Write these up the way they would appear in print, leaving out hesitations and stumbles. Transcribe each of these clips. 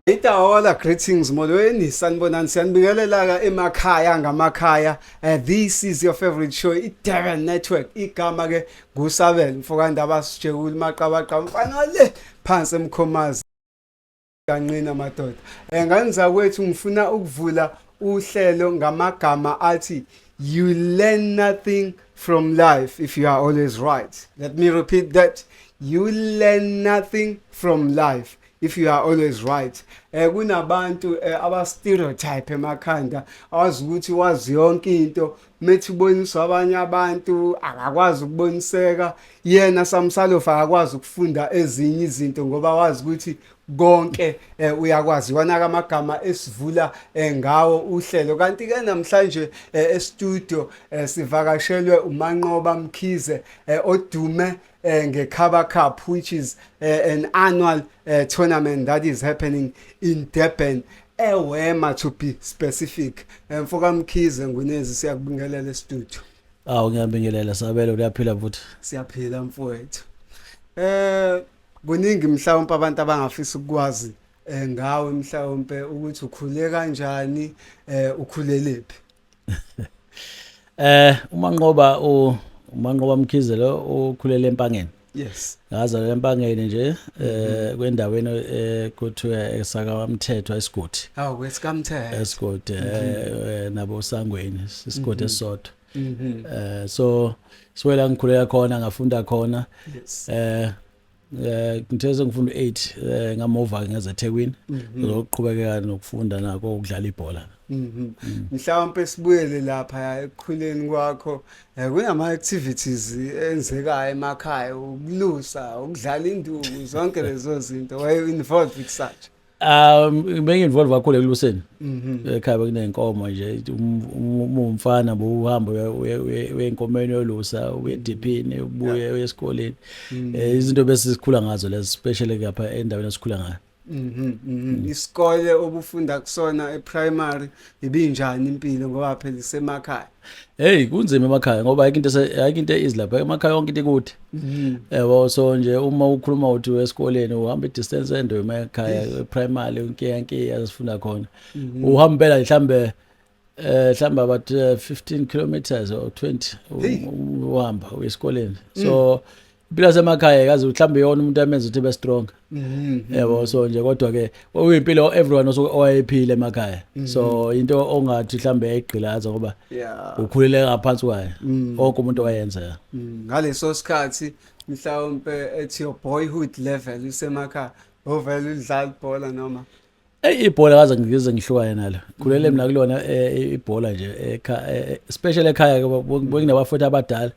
Itahola greetings, molweni, sanibonani, siyanibingelela ka emakhaya ngamakhaya. This is your favorite show, iDurban Network. Igama ke nguSabelo mfokandaba sijekule maqabaqa mfana le phansi emkhomazi kanqina madoda. Ngane zakwethu, ngifuna ukuvula uhlelo ngamagama athi you learn nothing from life if you are always right. Let me repeat that: you learn nothing from life if you are always right. Kunabantu aba stereotype emakhanda, awazi ukuthi wazi yonke into, methi uboniswa abanye abantu akakwazi ukuboniseka yena samsalofa, akakwazi ukufunda ezinye izinto ngoba wazi ukuthi konke uyakwazi. Iwona amagama esivula ngawo uhlelo. Kanti ke namhlanje e-studio sivakashelwe uManqoba Mkhize, odume ngeKhaba Cup, which is an annual tournament that is happening in Durban, eWema to be specific. Mfoka Mkhize ngunezi, siyakubingelela e-studio. Awu, ngiyabingelela Sabelo, uyaphila futhi? Siyaphila mfowethu. Kuningi mhlawumbe abantu abangafisa ukwazi ngawe, mhlawumbe ukuthi ukhule kanjani, ukhulelephi? UManqoba, uManqoba Mkhize lo ukhulele eMpangeni. Ngazalelwa eMpangeni nje, kwendaweni kuthiwa esakaMthethwa esigodi. Hawu, kwesikamthetho. Esigodi nabo sangweni, isigodi esisodwa. So siwela ngikhulela khona, ngafunda khona. Ngithe sengifunda u8 ngamova ngeze eThekwini lokuqhubekeka nokufunda nako ukudlala ibhola. Mhlawumbe sibuyele lapha ekukhuleni kwakho, kunama activities enzekayo emakhaya, ukulusa, ukudlala induku, zonke lezo zinto. Were you involved with such? Bengi-involve kakhulu ekuluseni. Ekhaya bekuney'nkomo nje, uma umfana bowuhamba uye enkomeni uyolusa, uye ediphini, ubuye uye esikoleni. Izinto bese sikhula ngazo lezi, especially lapha endaweni esikhula ngayo. Isikole obufunda kusona e-primary ibinjani impilo, ngoba phela isemakhaya? Hey, kunzima emakhaya ngoba ayikho into easy lapha emakhaya, yonke into ikude. Yabo, so nje uma ukhuluma uthi esikoleni uhamba i-distance ende emakhaya, primary inkiya nkiya esifunda khona. Uhamba impela mhlambe about 15 kilometers or 20 uhamba uye esikoleni. So impilo yasemakhaya yazi mhlambe yona umuntu amenza ukuthi be strong. Yabo, so nje kodwa ke uyimpilo everyone osuke owayephila emakhaya. So into ongathi mhlambe yayigqilaza ngoba ukhulele ngaphansi kwayo. Wonke umuntu owayenza. Ngaleso sikhathi mhlawumbe at your boyhood level usemakhaya, ovela udlala ibhola noma? Ey, ibhola kaze ngize ngihlukane nalo. Khulele mina kulona ibhola nje especially ekhaya ke benginabafowethu abadala.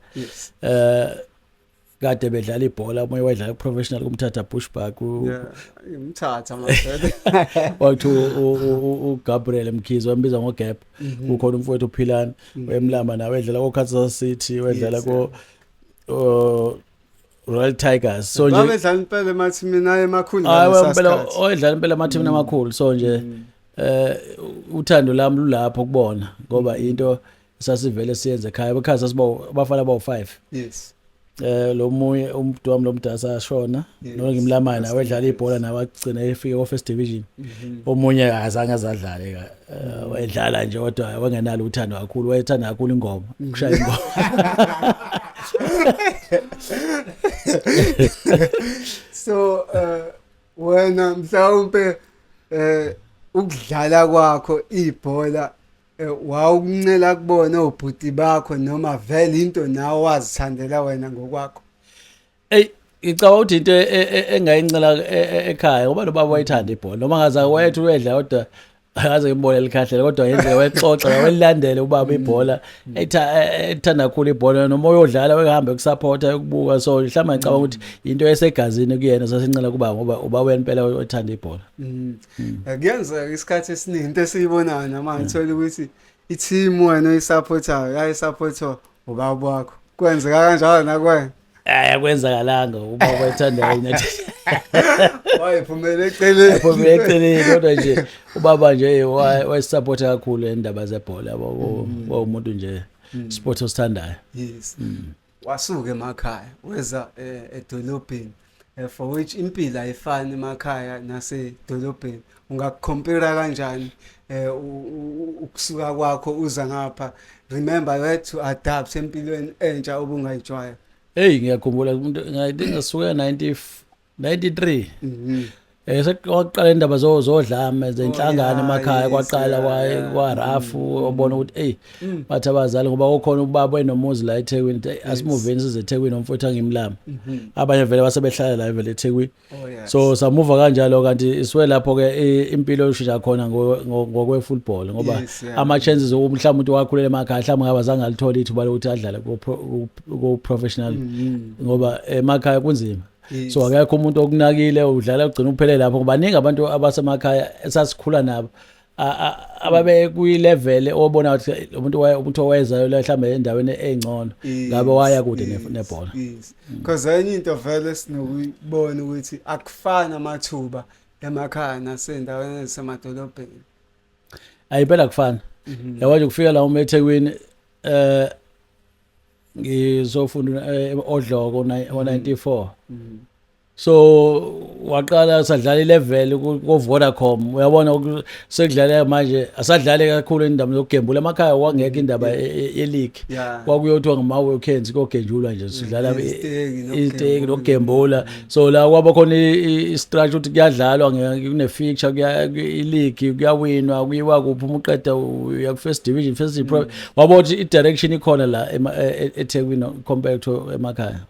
Kade bedlala ibhola, omunye wayedlala professional kuMthatha Bush Buck. Yeah, imthatha madoda. Wathi uGabriel Mkhize, wambiza ngoGap. Kukhona umfowethu uPhilani wemlamba nawe edlala ko Kansas City, wedlala ko Royal Tigers. So nje Babedlala impela emathimini aye emakhulu Hayi, ngalesa impela sikhathi. oyedlala impela amathimini amakhulu. So nje uthando lami lulapho kubona ngoba into sasivele siyenze ekhaya. Ekhaya sasiba abafana bawu5. Lo munye umuntu wami lo mdala sashona noma ngimlamana nawe edlala ibhola nawe agcina efike ko first division. Omunye azange azadlale ka wayedlala nje kodwa wangenalo uthando kakhulu, wayethanda kakhulu ingoma, ukushaya ingoma. So wena mhlawumbe ukudlala kwakho ibhola wawukuncela kubona obhuti bakho noma vele into nawe wazithandela wena ngokwakho? Ey, ngicabanga ukuthi into engayincela ekhaya ngoba lo baba wayethanda ibhola, noma ngaze wayethi uyedla kodwa akaze ngimbone likhahlela, kodwa ngendlela wayexoxa wayelandele ubaba ibhola, ethanda kakhulu ibhola, noma uyodlala wehamba ekusupporta, yokubuka. So mhlawumbe ngicabanga ukuthi into esegazini kuyena sasincela kuba ngoba ubaba wena impela wethanda ibhola. Kuyenzeka isikhathi esiningi into esiyibonayo namanje, uthola ukuthi i-team wena oyisupportayo yayisupportwa ubaba wakho. Kwenzeka kanjalo nakuwena? Hayi, akwenzakalanga, ubaba wethanda United. Wayiphumela eceleni. Phumela eceleni, kodwa nje ubaba nje wayesupporta kakhulu indaba zebhola yabo, wawumuntu nje sport osithandayo. Yes. Wasuka emakhaya weza edolobheni. For which impilo ayifani emakhaya nasedolobheni. Ungaku-compare kanjani ukusuka kwakho uza ngapha? Remember, you had to adapt empilweni entsha obungayijwayele. Hey, ngiyakhumbula umuntu ngathi ngasuka 90 93. Sekwaqala indaba zodlame zenhlangano emakhaya, kwaqala kwa rafu, obona ukuthi hey, bathi abazali, ngoba kukhona ubaba enomuzi la eThekwini, asimuveni size eThekwini, umfowethu angimlama. Abanye vele basebehlala la vele eThekwini. So samuva kanjalo, kanti isuke lapho ke impilo yoshintsha khona ngokwe football, ngoba ama chances mhlawumbe umuntu wakhulela emakhaya mhlawumbe ngabe azange alithola ithuba lokuthi adlale ku professional, ngoba emakhaya kunzima. So akekho umuntu okunakile, udlala ugcina uphele lapho. Baningi abantu abasemakhaya esasikhula nabo ababe kwi-level obona ukuthi umuntu umuntu owezayo la mhlambe endaweni engcono ngabe waya kude nebhola. Yes, because enye into vele sinokuyibona ukuthi akufani amathuba emakhaya nasendaweni ezisemadolobheni. Ayiphela kufana. Yabo nje, kufika la uma eThekwini, ngizofunda oDloko ngo94. So waqala sadlala ilevel ko Vodacom, uyabona sekudlala manje, asadlale kakhulu indaba yokugembula emakhaya, kwangekho indaba ye-league. Kwakuyothiwa ngama weekends kogenjulwa nje, sidlala iziteki nokugembula. So la kwaba khona i-structure ukuthi kuyadlalwa, kune fixture, kuya i-league, kuyawinwa, kuyiwa kuphi, uma uqeda uya ku first division, first division. Wabona ukuthi i-direction ikhona la eThekwini compared to emakhaya.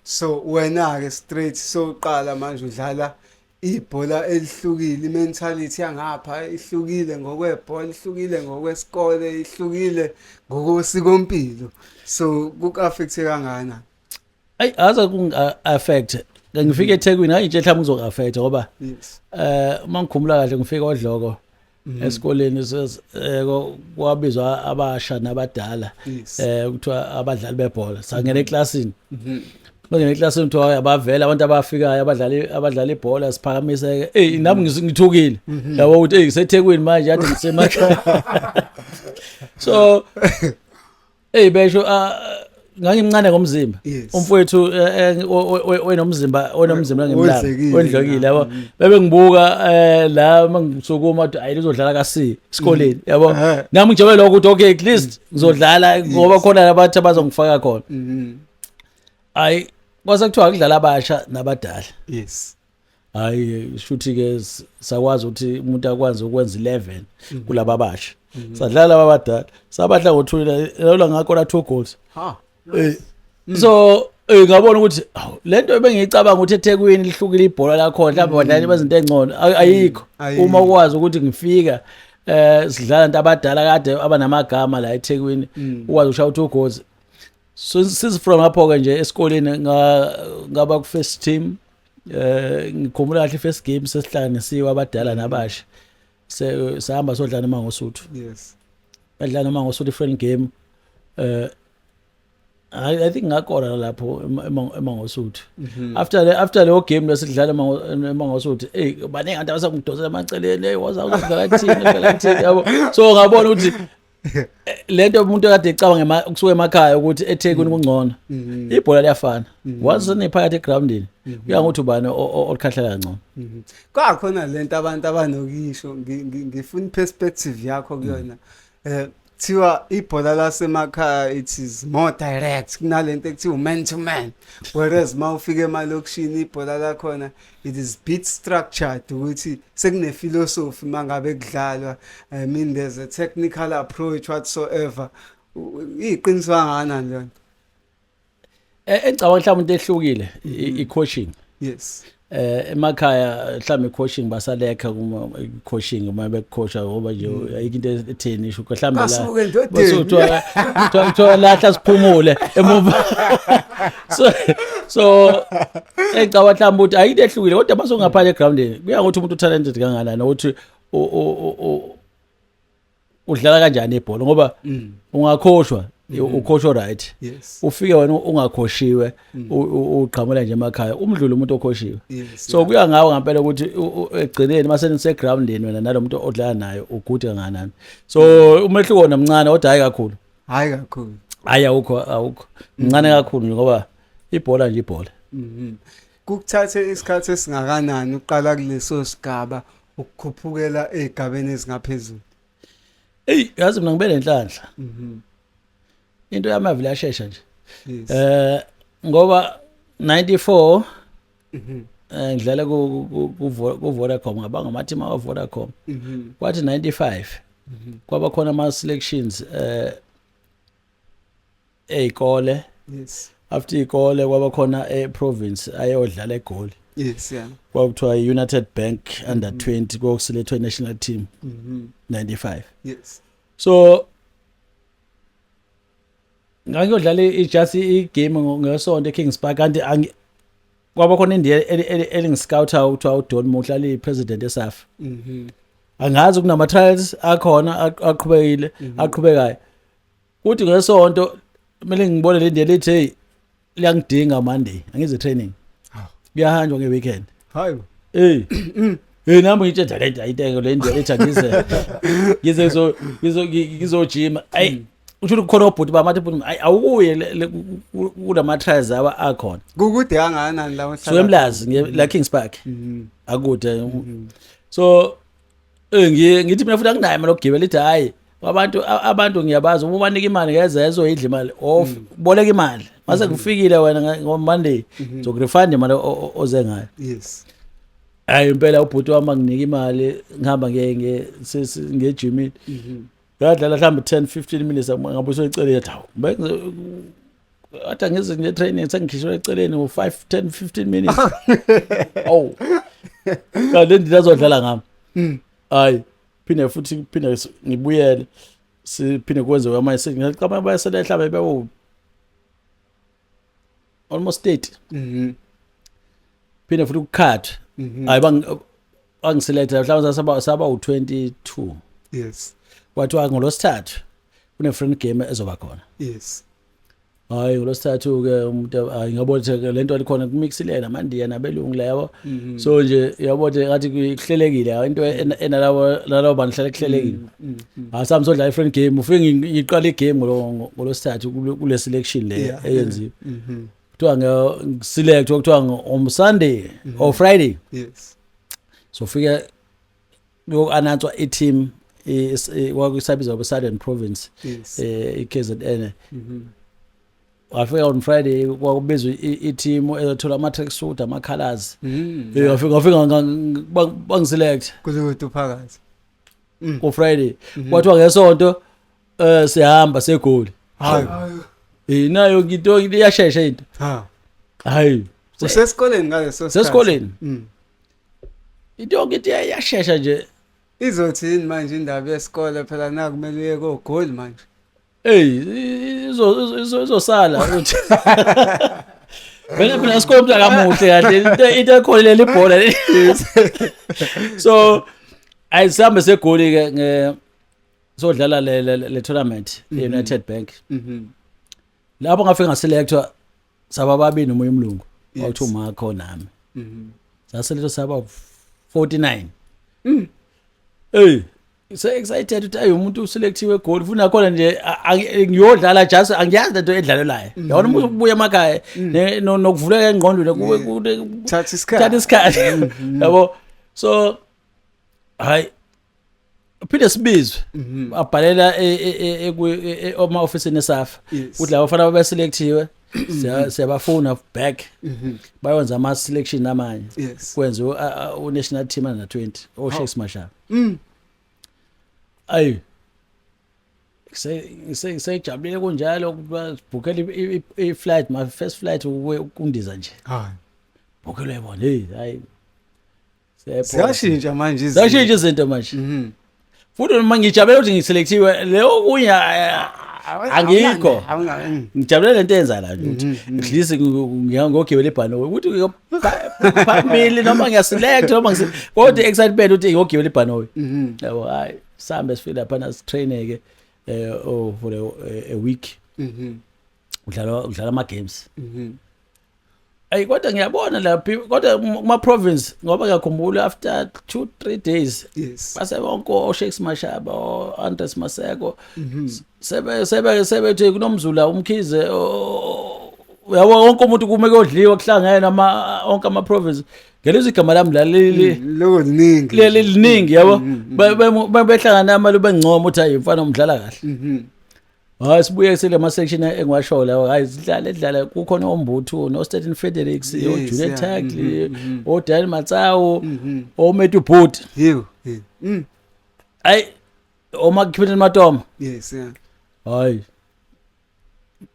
So wena ke straight soqala manje udlala ibhola elihlukile, imentality yangapha ihlukile ngokwebhola, ihlukile ngokwesikole, ihlukile ngokosikompilo. So kuku-affect kangakanani? Ayi, aze kungi-affect. Ngifike eThekwini ngayitshe mhlawumbe kuzoku-affect, ngoba uma ngikhumula kahle, ngifika oDloko esikoleni, kwabizwa abasha nabadala, kuthiwa abadlali bebhola, sangena eklasini. Bangena eklasini, kuthiwa abavela abantu abafikayo, abadlali abadlala ibhola, siphakamise. Hey, nami ngithukile, yabo, ukuthi hey, ngiseThekwini manje, yathi ngisemakhaya. So hey, besho ngangimncane ngomzimba. Umfowethu wenomzimba ngemlaba Wondlekile, wondlekile, yabo. Bebe ngibuka la mangisukuma ukuthi ayi, lizodlala ka C esikoleni, yabo. Nami ngijabule lokho ukuthi okay, at least ngizodlala, ngoba khona labathi abazongifaka khona. Ayi, kwase kuthiwa akudlala abasha nabadala. Hayi, shuthi ke sakwazi ukuthi umuntu akwazi ukwenza 11 kulaba abasha, sadlala laba abadala, sabadla ngothulile lawula, ngakora 2 goals. So ngabona ukuthi awu, lento ebengiyicabanga ukuthi eThekwini lihlukile ibhola lakhona, mhlawumbe badlala bezinto engcono, ayikho. Ayikho. Uma ukwazi ukuthi ngifika sidlala abantu abadala kade abanamagama la eThekwini, ukwazi ukushaya 2 goals. So since from lapho ke nje esikoleni ngaba ku first team. Ngikhumbula kahle first game sesihlanganisiwe abadala nabasha, se sahamba sodlala noMangosuthu. Badlala noMangosuthu friend game. I think ngakora lapho eMangosuthu. After leyo game lesidlala eMangosuthu, hey, baningi abantu abasangidosela emaceleni, hey, waza uzodlala kuthini, udlala kuthini, yabo. So ngabona ukuthi lento umuntu akade ecabanga kusuka emakhaya ukuthi eThekwini kungcono, ibhola liyafana once niphakathi egroundini, kuya ngokuthi ubani olikhahlela kangcono. Kwakhona lento abantu abanokisho, ngifuna perspective yakho kuyona. Kuthiwa ibhola lasemakhaya, it is more direct kunalento ekuthiwa man to man, whereas mawufika emalokishini ibhola lakhona, it is bit structured, ukuthi sekune philosophy mangabe kudlalwa. I mean, there's a technical approach whatsoever. Iqiniso kangakanani lona? Engicabanga mhlawumbe into ehlukile i-coaching. Emakhaya mhlawumbe i-coaching basalekha kuma coaching, uma bekucoacha, ngoba nje ayikho into etheni isho mhlawumbe la Basuke endodeni. Kuthiwa lahla siphumule emuva. So engicabanga mhlawumbe ukuthi ayikho into ehlukile, kodwa mase ungaphandle egroundini kuya ngokuthi umuntu utalented kangakanani, ukuthi udlala kanjani ibhola, ngoba ungakhoshwa, ukhoshwa right, ufike wena ungakhoshiwe, uqhamula nje emakhaya, umdlule umuntu okhoshiwe. So kuya ngawo ngempela ukuthi egcineni mase nisegroundini wena nalomuntu odlala nayo ugude kangakanani. So umehluko wona mncane, kodwa hayi kakhulu. Hayi kakhulu. Hayi, awukho, awukho, mncane kakhulu nje, ngoba ibhola nje ibhola. Kukuthathe isikhathi esingakanani uqala kuleso sigaba ukukhuphukela ezigabeni ezingaphezulu? Ey, yazi mina ngibe nenhlanhla. Into yami avele yashesha nje. Ngoba 94 ngidlala ku Vodacom, ngabanga ama team awa Vodacom. Kwathi 95 kwaba khona ama selections ezikole. After ikole kwaba khona e province ayodlala eGoli. Kwakuthiwa United Bank under 20, kwakuselethwe national team 95. So ngangiyodlala i-just i-game ngesonto eKings Park, kanti kwaba khona indiya elingiscouta kuthiwa uDon Muhla, liyi-president eSAFA. Angazi kunama trials akhona aqhubekile, aqhubekayo. Kuthi ngesonto kumele ngibone le ndiya lithi, "Hey, liyangidinga Monday, angize training." Hawu. Kuyahanjwa nge-weekend. Hayi. Hey. Hey, nami ngitshela le ayiteke le ndiya ethi angize. Ngize ngizojima. Ayi, usho ukuthi kukhona obhuti bamathi, "Bhuti, ayi awukuye kulama trials awa akhona." Kukude kangakanani la So eMlazi la Kings Park. Akude. So ngithi mina futhi anginayo imali yokugibela, ithi hayi abantu abantu ngiyabazi, uma ubanika imali ngeze ezoyidla imali off, boleka imali mase kufikile wena ngo Monday zokurefund imali oze ngayo. Hayi impela ubhuti wami anginika imali, ngihamba nge gym, ngadlala mhlawumbe 10 15 minutes, ngabe useceleni, athi hawu, athi angize nje training, sengikhishwe eceleni ngo 5 10 15 minutes. Awu, kanti ndina azodlala ngami. Hayi, phinde futhi phinde ngibuyele, siphinde kwenziwe amanye, ngicabanga bayasele mhlawumbe bewu almost 30. Phinde futhi ukukhathwa. Hayi, bangiselect mhlawumbe saba u22. Kwathiwa ngolosithathu kune friend game ezoba khona. Hayi, ngolosithathu ke umuntu, hayi, ngiyabona ukuthi lento likhona kumixile namandiya nabelungu la, yabo. So nje uyabona ngathi kuhlelekile into enalabo nalabo bantu, hlale kuhlelekile. Asami sodlala i-friend game, ufike ngiqala igame ngolosithathu kule selection le eyenziwe. Kuthiwa nge-select, kuthiwa on Sunday or Friday. So fike kuyo-announce i-team kwakusabizwa Southern Province, iKZN. Wafika on Friday, kwakubizwa i-team ezothola ama-tracksuit, ama-colors. Ngafika bangiselect. Kuze phakathi. Ku Friday kwathiwa ngesonto sihamba segoli. Hayi. Nayo into iyashesha into. Ha. Hayi. Usesikoleni ngaleso sikhathi? Sesikoleni. Into yonke into iyashesha nje. Izothini manje indaba yesikole phela, nakumele uye kogoli manje? Hey, izosala ukuthi vele phela isikole umuntu akamuhle kahle, into ekhona leli ibhola. So ayisambe segoli ke nge sodlala le tournament e-United Bank. Lapho ngafika ngaselectwa, saba babili nomunye umlungu kwakuthiwa uMakho nami. Saselectwa saba 49. Hey, so excited ukuthi ayi, umuntu uselectiwe egoli, futhi nakhona nje ngiyodlala, just angiyazi lento edlalelayo, yabona, umuntu ukubuya emakhaya nokuvuleka engqondweni Thatha isikhathi. Thatha isikhathi, yabo. So hayi, phinde sibizwe, abhalela ema office eSAFA ukuthi laba bafana babeselectiwe siyabafuna back, bayonza ama selection amanye, kwenziwe u national team under 20, o Shakes Mashaba. Ayi, sejabulile kunjalo, bhukhela i-flight, my first flight ukundiza nje. Hayi. Bhukhelwe yibona, hey, hayi. Ziyashintsha manje izinto. Ziyashintsha izinto manje. Futhi uma ngijabulela ukuthi ngiselectiwe, leyo kunye angikho. Ngijabulele lento eyenza la nje ukuthi at least ngiyangogibela ibhanoyi, ukuthi phambili noma ngiyaselect noma ngisi, kodwa excitement ukuthi ngiyogibela ibhanoyi. Yabo, hayi, sihambe sifike lapha na sitrain ke oh for a week. Udlala ama games. Ayi, kodwa ngiyabona lapha, kodwa kuma province, ngoba ngiyakhumbula after 2 3 days base bonke oShakes Mashaba, oAndres Maseko, sebe sebethi kunomzula umkhize. Uyabo, wonke umuntu kume kuyodliwa, kuhlangene ama onke ama province, ngelizwe igama lami la Loko liningi. Leli liningi, yabo. Behlangana amalu bengcoma ukuthi hayi, mfana, umdlala kahle. Hayi, sibuye sile ma section engiwasho lawo. Hayi, sidlale dlala, kukhona oMbuthu no Stettin Fredericks, o Juliet Tagley, o Daniel Matsawu, o Matthew Boot. Yebo. Yebo. Hayi, oma Captain Matoma. Hayi,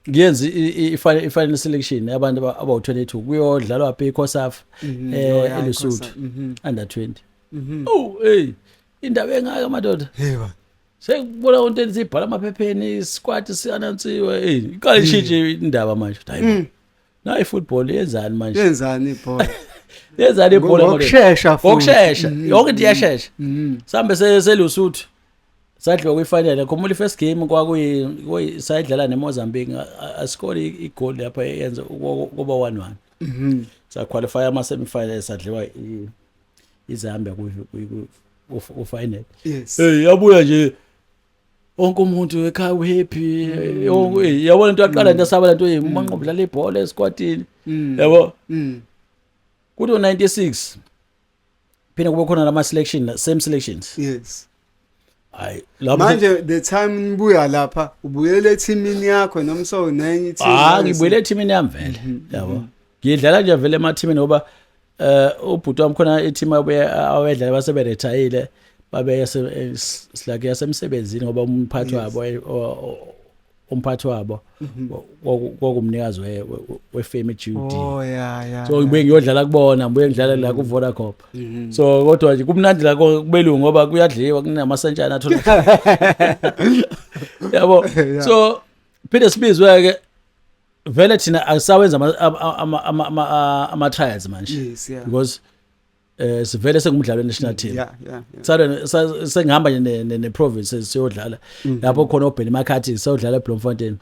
ngiyenza i-final selection yabantu abawu-22 kuyodlalwa phi? ICOSAFA eLesotho. Khosa. Under 20. Oh hey, indaba engaka, madoda. Yebo. Sekubona into esibhala amaphepheni, isquad si-announce-iwe. Hey, iqala ishintshe indaba manje. Hayi, nayi football yenzani manje? Yenzani ibhola? Yenzani ibhola, madoda? Ngokushesha futhi. Ngokushesha, yonke into iyashesha. Sambe seLesotho, sadliwa kwi-final. Khumbula i-first game kwakuyi sayidlala neMozambique, asikole igoli lapha eyenza kuba 1-1. Saqualify ama semi-final, sadliwa iZambia ku final. Hey, yabuya nje wonke umuntu ekhaya uhappy yonke. Hey, yabona into yaqala into asaba lento uma ngidlala ibhola esquadini, yabo. Kuthi 96 phinde kube khona lama selection, same selections. Hayi, lapho Manje the time nibuya lapha, ubuyele ethimini yakho noma sowunenye i-team? Ah, ngibuyele ethimini yami vele, yabo. Ngidlala nje vele emathimini ngoba ubhuti wami khona i-team abuye awedlala base beretirile, babe yase silake yasemsebenzini ngoba umphathi wabo umphathi wabo kwakumnikazi we-firm i-GUD. So ngibuye ngiyodlala kubona, ngibuye ngidlala la ku Vodacom. So kodwa nje kumnandi la kubelungu ngoba kuyadliwa, kunamasentshana athola, yabo. So phinde sibizwe ke vele thina, akusawenza ama trials manje because sivele sengumdlalo we-national team. Sale sengihamba nje ne province siyodlala lapho khona oBenny McCarthy, siyodlala eBloemfontein.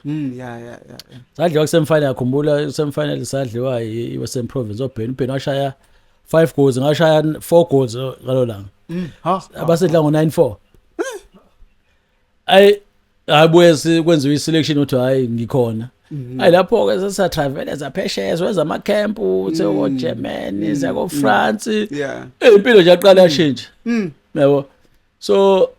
Sadliwa kusemifinal, khumbula semifinal sadliwa i-Western Province, oBenny. uBenny washaya 5 goals, ngashaya 4 goals ngalo langa. Ha. Abasedla ngo-9-4. Ayi, hayi, buye kwenziwa i-selection uthi hayi, ngikhona. Hayi, lapho ke sesa-travel zaphesheya, wenza ama-camp, seko Germany, seko France. Impilo nje yaqala yashintsha, yabo. So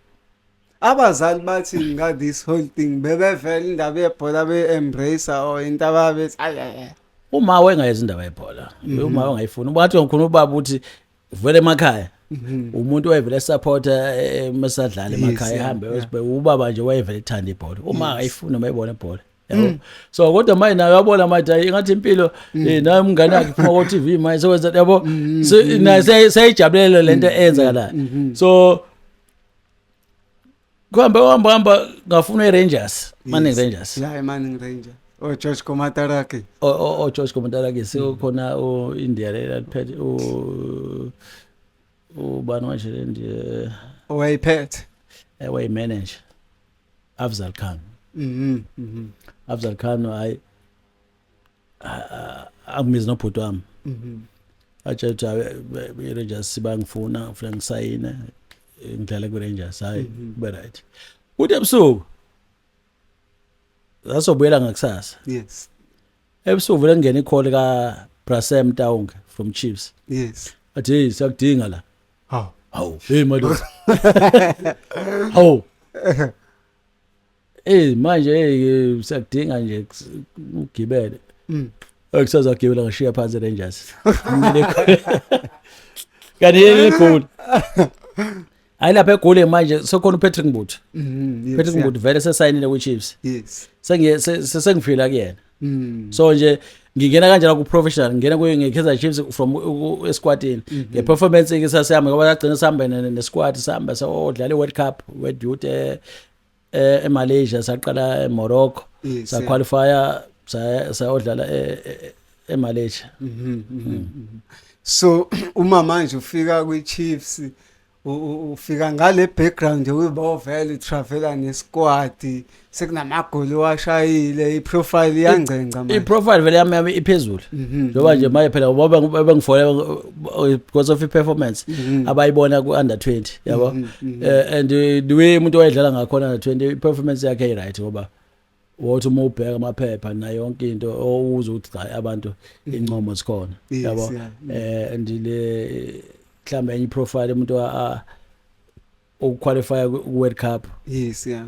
Abazali bathi nga this whole thing, bebevela indaba yebhola, be-embrace or into ababethi ay ay ay? Uma wengayenza indaba yebhola, uma wengayifuni, wathi ngikhona ubaba uthi vele emakhaya umuntu wayevele supporter mesadlala emakhaya, ehambe ubaba nje wayevele ethanda ibhola, uma ayifuna uma ebona ibhola, yabo. So kodwa manje naye uyabona manje, hayi, ingathi impilo naye umngane wakhe phuma ko TV manje sekwenza, yabo. So naye seyayijabulela lento eyenzakalayo. So kuhambe hamba hamba, ngafuna i-Rangers, Manning Rangers. Yeah, Manning Ranger. Oh, George Komataraki. O George Komataraki, sekukhona o India lela liphethe o ubani manje le ndiye? Owayiphethe. Wayi-manager Afzal Khan. Afzal Khan, hayi, akumizi nobhuti wami. Atshela ukuthi hayi, i-Rangers sibangifuna, ngifuna ngisayine ngidlale ku-Rangers. Hayi, kube right. Kuthi ebusuku sasobuyela ngakusasa. Ebusuku vele ngena i-call ka Brasem Taung from Chiefs. Athi, "Hey, siyakudinga la." Hawu. Hawu, hey madoda, hawu, hey manje, hey, siyakudinga nje, ugibele. Kusasa gibela, ngashiya phansi Rangers kanti egoli. Hayi, lapha egoli manje sekhona uPatrick Mbuthu. Patrick Mbuthu vele sesayinile kwi-Chiefs. Sengiye sengifila kuyena. So nje ngingena kanjalo ku professional, ngingena kuyo nge-Kaizer Chiefs from esquadini, nge-performance ke sasihamba ngoba sagcina sihambe ne-squad, sihamba sodlala i-World Cup World Youth eMalaysia, saqala eMorocco, saqualifya, sayodlala eMalaysia. So uma manje ufika kwi-Chiefs, ufika ngale background yokuba vele travela nesquad, sekunamagoli owashayile, iprofile iyangcenca manje. I-profile vele yami iphezulu njengoba nje manje phela ngoba bengifola because of i-performance abayibona ku-under 20, yabo. And the way umuntu wayedlala ngakhona under 20, i-performance yakhe i-right ngoba Wothi uma ubheka amaphepha nayo yonke into owuza ukuthi cha, abantu incomo zikhona. Yabo. And le mhlambe enye profile umuntu ukuqualify ku World Cup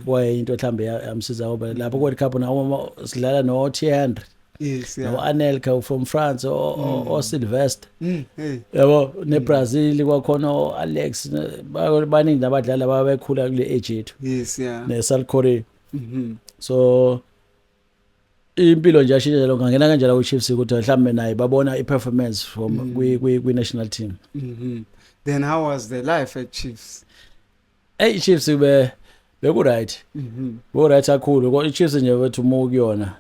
kwaye into mhlambe yamsiza, ngoba lapho ku World Cup nawo uma sidlala no Thierry no Anelka from France, o Sylvester, yabo, neBrazil kwakhona o Alex, baningi nabadlali ababekhula kule age yethu, ne South Korea. So impilo nje yashintsha njalo, ngangena kanjalo ku Chiefs ukuthi mhlambe naye babona i-performance from kwi national team. Then how was the life at Chiefs? Hey, Chiefs be beku right. Beku right kakhulu. Kodwa iChiefs nje wethu uma ukuyona,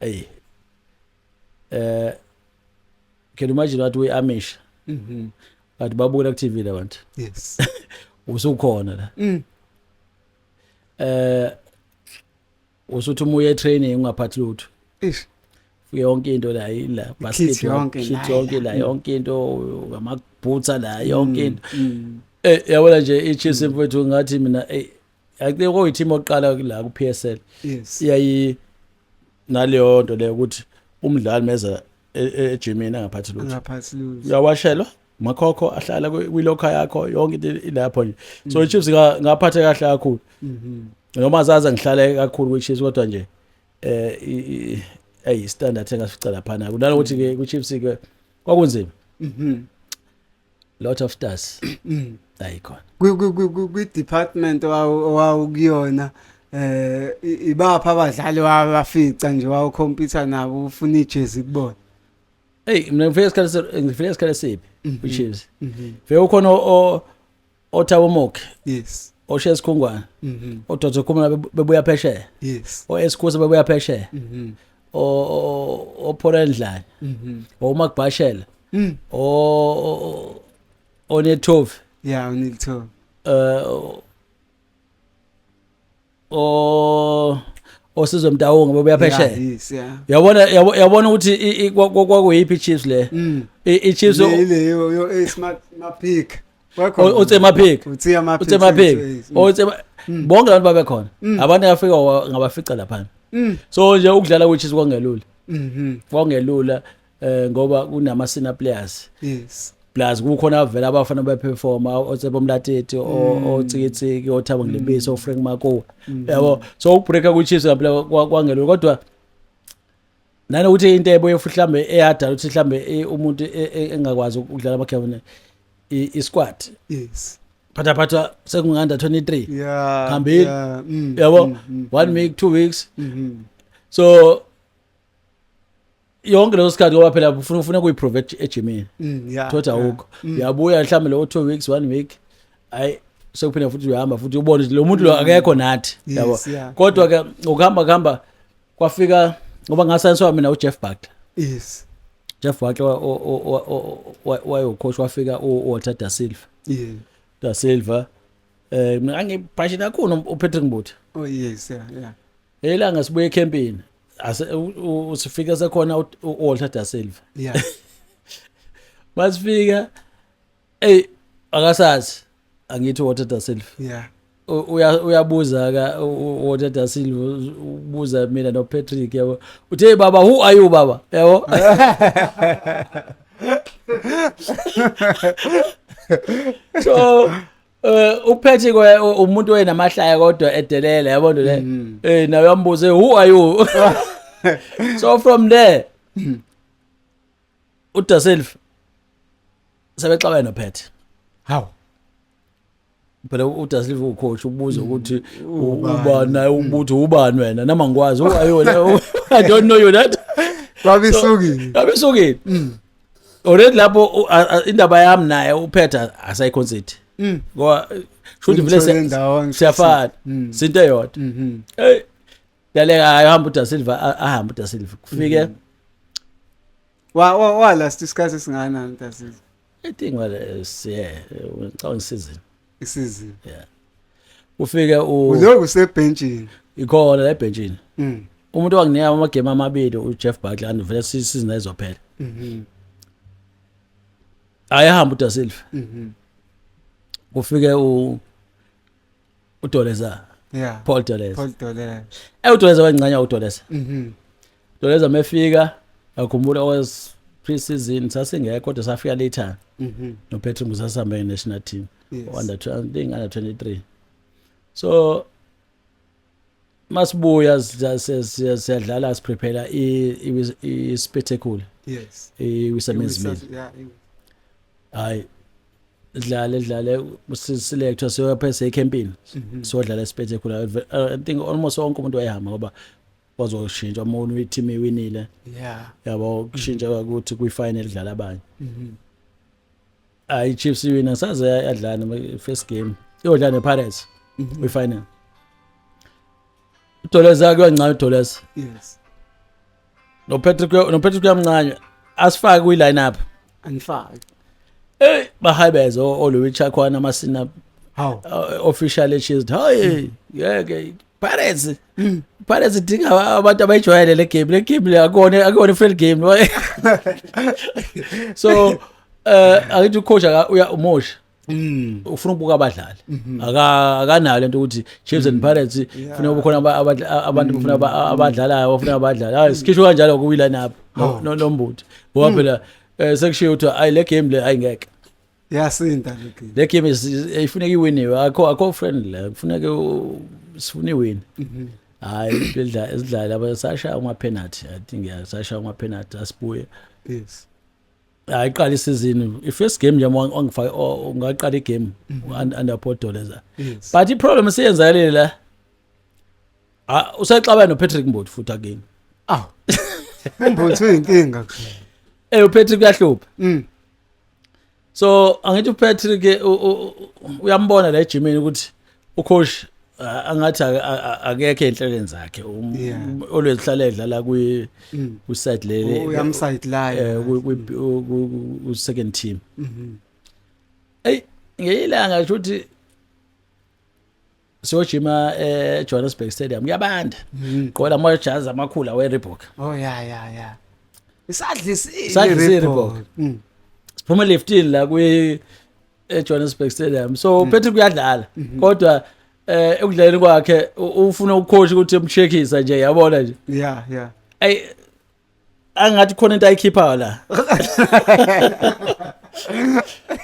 hey, can you imagine what we Amish, but babukela ku TV labantu, usukhona la, usuthi uma uye training ungaphathi lutho. Ish. Fike yonke into la ila basket, yonke kit la, yonke la. La yonke into, ama boots la, yonke into. Yabona nje iChiefs, mfowethu, ngathi mina I think okuyi team oqala la ku PSL iyayi naleyo nto leyo ukuthi umdlali meza ejimini angaphathi lutho. Angaphathi lutho. Uyawashelwa makhokho ahlala kwi-locker yakho, yonke into ilapho nje. So iChiefs ngaphathe kahle kakhulu, noma zaze ngihlale kakhulu kwi-Chiefs, kodwa nje ey, standard engasifica laphana kunalokuthi ke kwi-Chiefs ke kwakunzima, lot of stars ayikhona. Kwi department owawukuyona, ibapha abadlali wabafica nje wawucompete nabo ufuna ijezi kubona? Hey, mina ngifike isikhathi esiphi kwi-Chiefs? Fike ukhona oThabo Mooki, oShes Khungwane, oDr Khumalo bebuya phesheya, oEskusa bebuya phesheya, oPaul Ndlanya, oMakbashela, oNethovi. Yeah, uNilton. O osizwe Mtawunga bebuya phesheya. Yes, yeah. Yabona ukuthi kwakuyiphi iChiefs le? IChiefs Le yo yo Ace Mapic. Utse Mapic. Utse Mapic. Utse Mapic, otse bonke abantu babekhona, abantu ngafika ngabafica lapha. So nje ukudlala kweChiefs kwangelula, kwangelula ngoba kunama senior players, plus kukhona vele abafana beperforma, oTsebo Mlateti, oTsikitsiki, oThabo Nglebisi, oFrank Makoa, yabo. So ukubreaka kwiChiefs ngempela kwangelula, kodwa nanokuthi into ebuye futhi mhlambe eyadala ukuthi mhlambe umuntu engakwazi ukudlala ama-game, i-squad phatha phatha sekungu-under 23. Hambile. Yabo, one week, 2 weeks. So yonke leso sikhathi, ngoba phela ufuna ukuyiprove ejimini, thothi awukho, uyabuya mhlawumbe lo 2 weeks, 1 week, hayi, sekuphinda futhi uyahamba futhi ubone ukuthi lo muntu lo akekho nathi, yabo. Kodwa ke ukuhamba kuhamba kwafika, ngoba ngasayiniswa mina uJeff Buckler. Jeff Buckler wayewu-coach, wafika uWalter Da Silva. Da Silva, mina ngangibhashile kakhulu uPatrick Mbutha. Oh yes, yeah. Elanga sibuye ecampini, ase usifika sekhona uWalter Da Silva. Masifika, ey, akasazi angithi uWalter Da Silva. Uyabuza ka uWalter Da Silva, ubuza mina noPatrick, yabo, uthe, "Hey baba, who are you baba?" Yabo. So uPatrick umuntu oyenamahlaya kodwa edelela, yabo le. Nawe uyambuza, "Who are you?" So from there uDa Silva sebexabene noPat. How? Phela uDa Silva ucoach, ubuza ukuthi Ubani? Ubani naye ubuthi ubani wena, noma ngikwazi, who are you? I don't know you that. Babisukile. Abesukile already lapho indaba yami naye uPetr asayiconsider, ngoba shuthi vele Nithole ndawonye. Siyafana, sinto eyodwa. Hey, daleka, ahamba uDa Silva, ahamba uDa Silva, kufike Wa last isikhathi esingakanani Da Silva? I think, well, yeah, ngicabanga season. Isizini. Yeah, ufike u Uloku sebhenchini. Ikhona la ebhenchini. Umuntu wanginika amagame amabili uJeff Buckley, and vele season ayizophela. Ayahamba uDa Silva. Kufike uDolezar. Paul Doleza. Paul Doleza. UDoleza wancanya uDoleza. Doleza mefika, akhumbula was pre-season sasingekho, kodwa safika later. No Patrick Musasamba national team. Under I think under 23. So masibuya siyadlala, siprepare i spectacle. I-Wisa Mill. Hayi, dlale dlale, siselectwa, siyophese ecampini. Siyodlala espectacular. I think almost wonke umuntu wayehamba ngoba bazoshintsha uma i-team iwinile. Yabo, kushintsha ukuthi kwi-final kudlala abanye. Hayi, Chiefs iwina, saze yadlala noma first game iyodlala nePirates kwi-final. uDoleza kuyancane uDoleza. noPatrick uyamncanywa, asifake kwi-line up. Anifaki. Hey, bahayibeze oLouis Chakwana amasina. Hawu. Official echiefs, hayi ngeke, Pirates idinga abantu abayijwayele le game le, akona friend game. So akithi ucoach uya umosha. Ufuna ukubuka abadlali, akanayo lento ukuthi Chiefs and Pirates funa kube khona abantu bafuna abadlalayo, bafuna abadlali. Hayi, sikhishwe kanjalo kuwi line up. No, nombuthi ngoba phela sekushiyo ukuthi ayi, le game le ayingeke. Yasinda le game. Le game ifuneka iwiniwe, akho friendly la, kufuneka sifuna iwin. Hayi, sidla sidlala laba, sashaya ama penalty, I think, yeah, sashaya ama penalty, asibuye. Hayi, iqala isizini, i-first game nje wangifaka, ungaqala igame under Paul Doleza. But i-problem siyenzakalile la, ah, usexabana noPatrick Mboti futhi again. Aw. Umbuthu uyinkinga. uPatrick uyahlupha. So angithi uPatrick uyambona la ejimini ukuthi ucoach angathi akekho enhlelweni zakhe. Always hlala edlala kwi kwi side le. Uyamsideline. Ku second team. Ey, ngeyilanga ukuthi siyojima eJohannesburg Stadium, kuyabanda. Gqola amajazi amakhulu awe Reebok. Oh yeah. Isadlisile. Isadlisile Reebok. Siphuma liftini la kwi eJohannesburg Stadium, so Patrick uyadlala, kodwa ekudlaleni kwakhe ufuna ucoach ukuthi emcheckisa nje, yabona nje. Ey, angathi khona into ayikhiphayo la,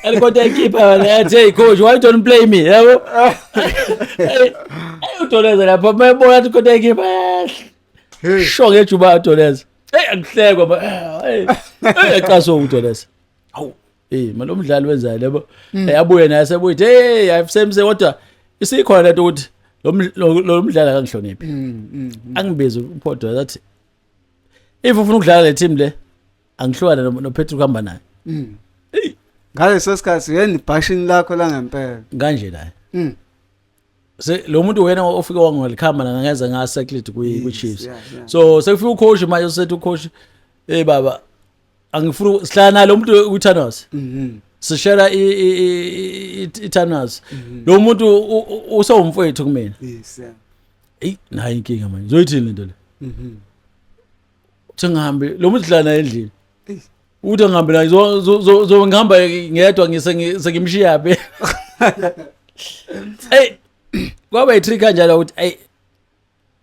alikodwa ayikhiphayo la, athi, "Hey coach, why don't play me?" Yabo, hey, uDoleza lapha mayebona athi khona ayikhipha. Hey. Sho ngejuba uDoleza, hey, akuhlekwa ba, hey hey, ecaso uDoleza, hawu, hey malo mdlali wenzani, yabo. Abuye naye sebuye, hey, ayisemse, kodwa isikhona lento ukuthi lo mdlali akangihloniphi. Angibize uPaul, athi if ufuna ukudlala le team le, angihlukane noPatrick, hamba naye. Hey. Ngaleso sikhathi yena ibhashini lakho la ngempela. Kanje la. Se lo muntu wena ofike wangelikhamba ngangeza nga-cycled kwi Chiefs. So sekufika ucoach manje, usethi ucoach, "Hey baba, angifuni sihlala nalo muntu ku-Thanos." Sishare i-Thanos, lo muntu usewumfowethu kumina. Eyi, nayi inkinga manje, zoyithini lento le? Uthi ngihambe lo muntu, sihlala naye endlini. Eyi. Uthi ngihambe naye, zo ngihamba ngedwa, ngise sengimshiya phi? Hey, kwaba i-trick kanjalo ukuthi hey,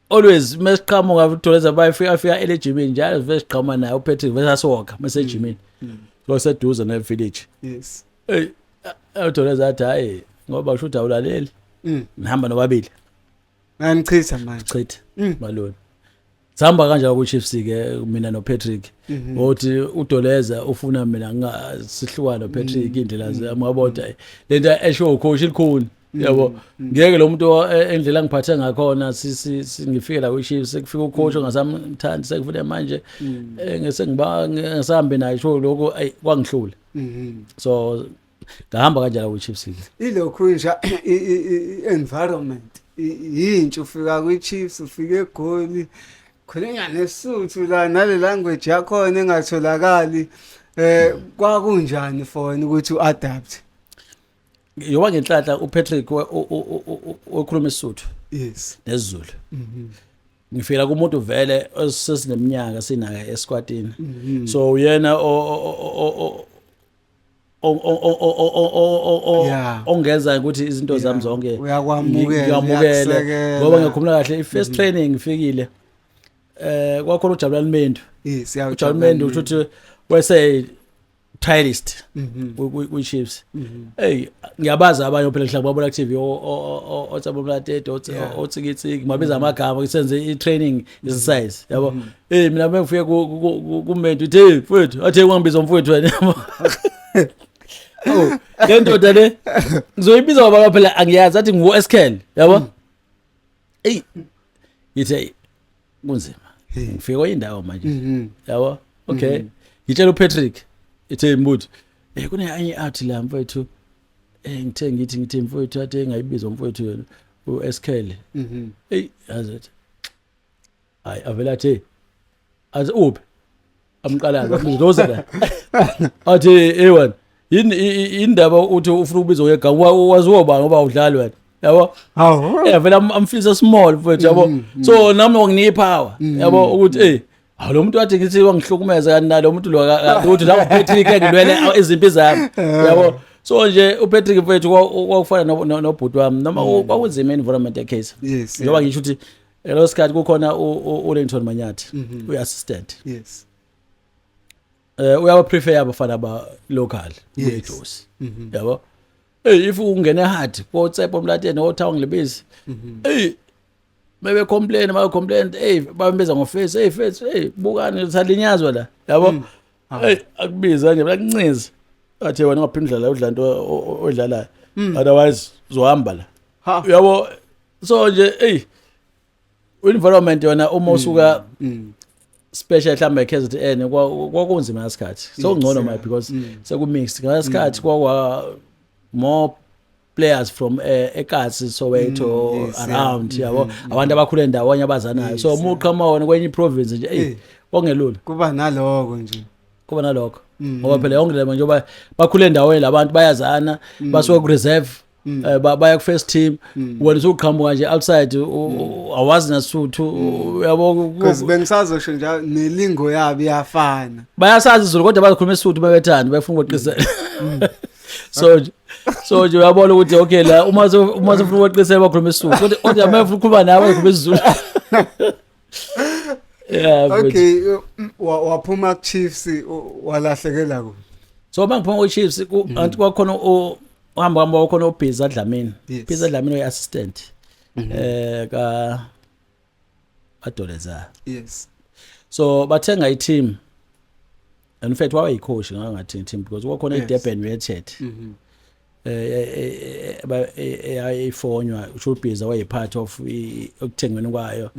always mesiqhamuka uDoleza, bayafika afika elejimini njalo, vese siqhamuka naye uPatrick, vese asiwoka mesejimini, kwaseduze ne-village. Hey, uDoleza athi hayi, ngoba usho ukuthi awulaleli. Nihamba nobabili. Nganichitha manje. Chitha. Malona sihamba kanjalo ku-Chiefs ke mina noPatrick. Ngokuthi uDoleza ufuna mina sihlukane noPatrick, indlela zamabona lento esho ucoach likhuni, yabo, ngeke lo muntu endlela ngiphathe ngakhona ngifike la kwi-Chiefs, sekufika ucoach ongasamthandi, sekufike manje ngese ngiba ngisambe naye, sho lokho ayi kwangihlula. So ngahamba kanjalo kwi-Chiefs ke. Ilokhu nje i-environment yintsha, ufika kwi-Chiefs, ufika eGoli, khulunywa nesuthu la, nale language yakhona engatholakali, kwakunjani for wena ukuthi uadapt? Yoba ngenhlanhla uPatrick okhuluma isiSuthu nesiZulu. Ngifika kumuntu vele osesineminyaka sinaka esquadini. So uyena Ongenza ukuthi izinto zami zonke Uyakwamukela, ngiyamukele uyakusekela. Ngoba ngiyakhumbula kahle i-first training ngifikile, kwakhona uJabulani Mendu. Yes. UJabulani Mendu, kusho ukuthi wese trialist kwi-Chiefs. Hey, ngiyabazi abanye phela, ngihlala babona ku-TV, oTsabo Mlatete, otsikitsiki, mabiza amagama, kusenze i-training exercise, yabo. Hey, mina mengifike kuMendu, uthi, "Hey mfowethu," athe wangibiza mfowethu wena, yabo. Oh, le ndoda le ngizoyibiza ngoba phela angiyazi, athi ngu SKL, yabo. Ey, ngithi kunzima, ngifike kwenye indawo manje, yabo. Okay, ngitshela uPatrick, ithe mbuthu, kune out la mfowethu, ngithe ngithi mfowethu, athe ngayibiza mfowethu yena uSKL. Hey, yazi, hayi, avela athi, athi uphi, amqalaza, ambiza la, athi, "Hey wena, yini indaba uthi ufuna ukubizwa ngegama? Waziwa bani ngoba udlali wena?" Yabo. Hawu. Vele amfisa small mfowethu, yabo. So nami wanginika ipower, yabo, ukuthi hawu, lo muntu wathi ngithi wangihlukumeza, kanti nalo muntu lo ukuthi la uPatrick engilwele izimpi zami, yabo. So nje uPatrick mfowethu kwakufana nobhuti wami, noma kwakunzima environment eCase, njengoba ngisho ukuthi leso sikhathi kukhona uLengton Manyathi, uyi-assistant. Uyaba prefer abafana ba local beJosi, yabo. Hey, if ungene hard koTsepo Mlatene, oThawang Lebese, hey, bebe complain, ba complain, hey, bambiza ngoface, "Hey face, hey, bukani, salinyazwa la," yabo. Hey, akubiza nje bakunciza, athi, "Wena ungaphinda udlala, udla into odlalayo, otherwise uzohamba la." Ha. Yabo, so nje hey, environment yona uma usuka special mhlawumbe KZN, kwakunzima ngasikhathi. So ngcono manje because seku mixed. Ngasikhathi kwakwa more players from eKasi, Soweto, around, yabo, abantu abakhule ndawonye, abazanayo. So uma uqhama wona kwenye province nje, hey, kongelula. Kuba naloko nje. Kuba nalokho, ngoba phela yonke le njengoba bakhule endaweni, labantu bayazana, basuka ku reserve, baya ku first team. Wena usuqhamuka nje outside, awazi nasuthu, uyabo. Because bengisazosho njalo, nelingo yabo iyafana. Bayasazi isiZulu kodwa bazikhuluma isuthu bebethanda, befuna ukweqisela. So nje uyabona ukuthi okay, la uma sefuna ukweqisela bakhuluma isuthu, kodwa uma ufuna ukukhuluma nawe bakhuluma isiZulu, yeah, but Okay, waphuma ku Chiefs, walahlekela ku. So mangiphuma ku-Chiefs, anti kwakhona uhamba hamba, kwakhona uBhiza Dlamini. Bhiza Dlamini uyi-assistant ka Adoleza. So bathenga i-team. In fact wabe yicoach, ngangathi team, because kwakhona i-Durban United eyayifonywa usho uBhiza waye part of ekuthengweni kwayo,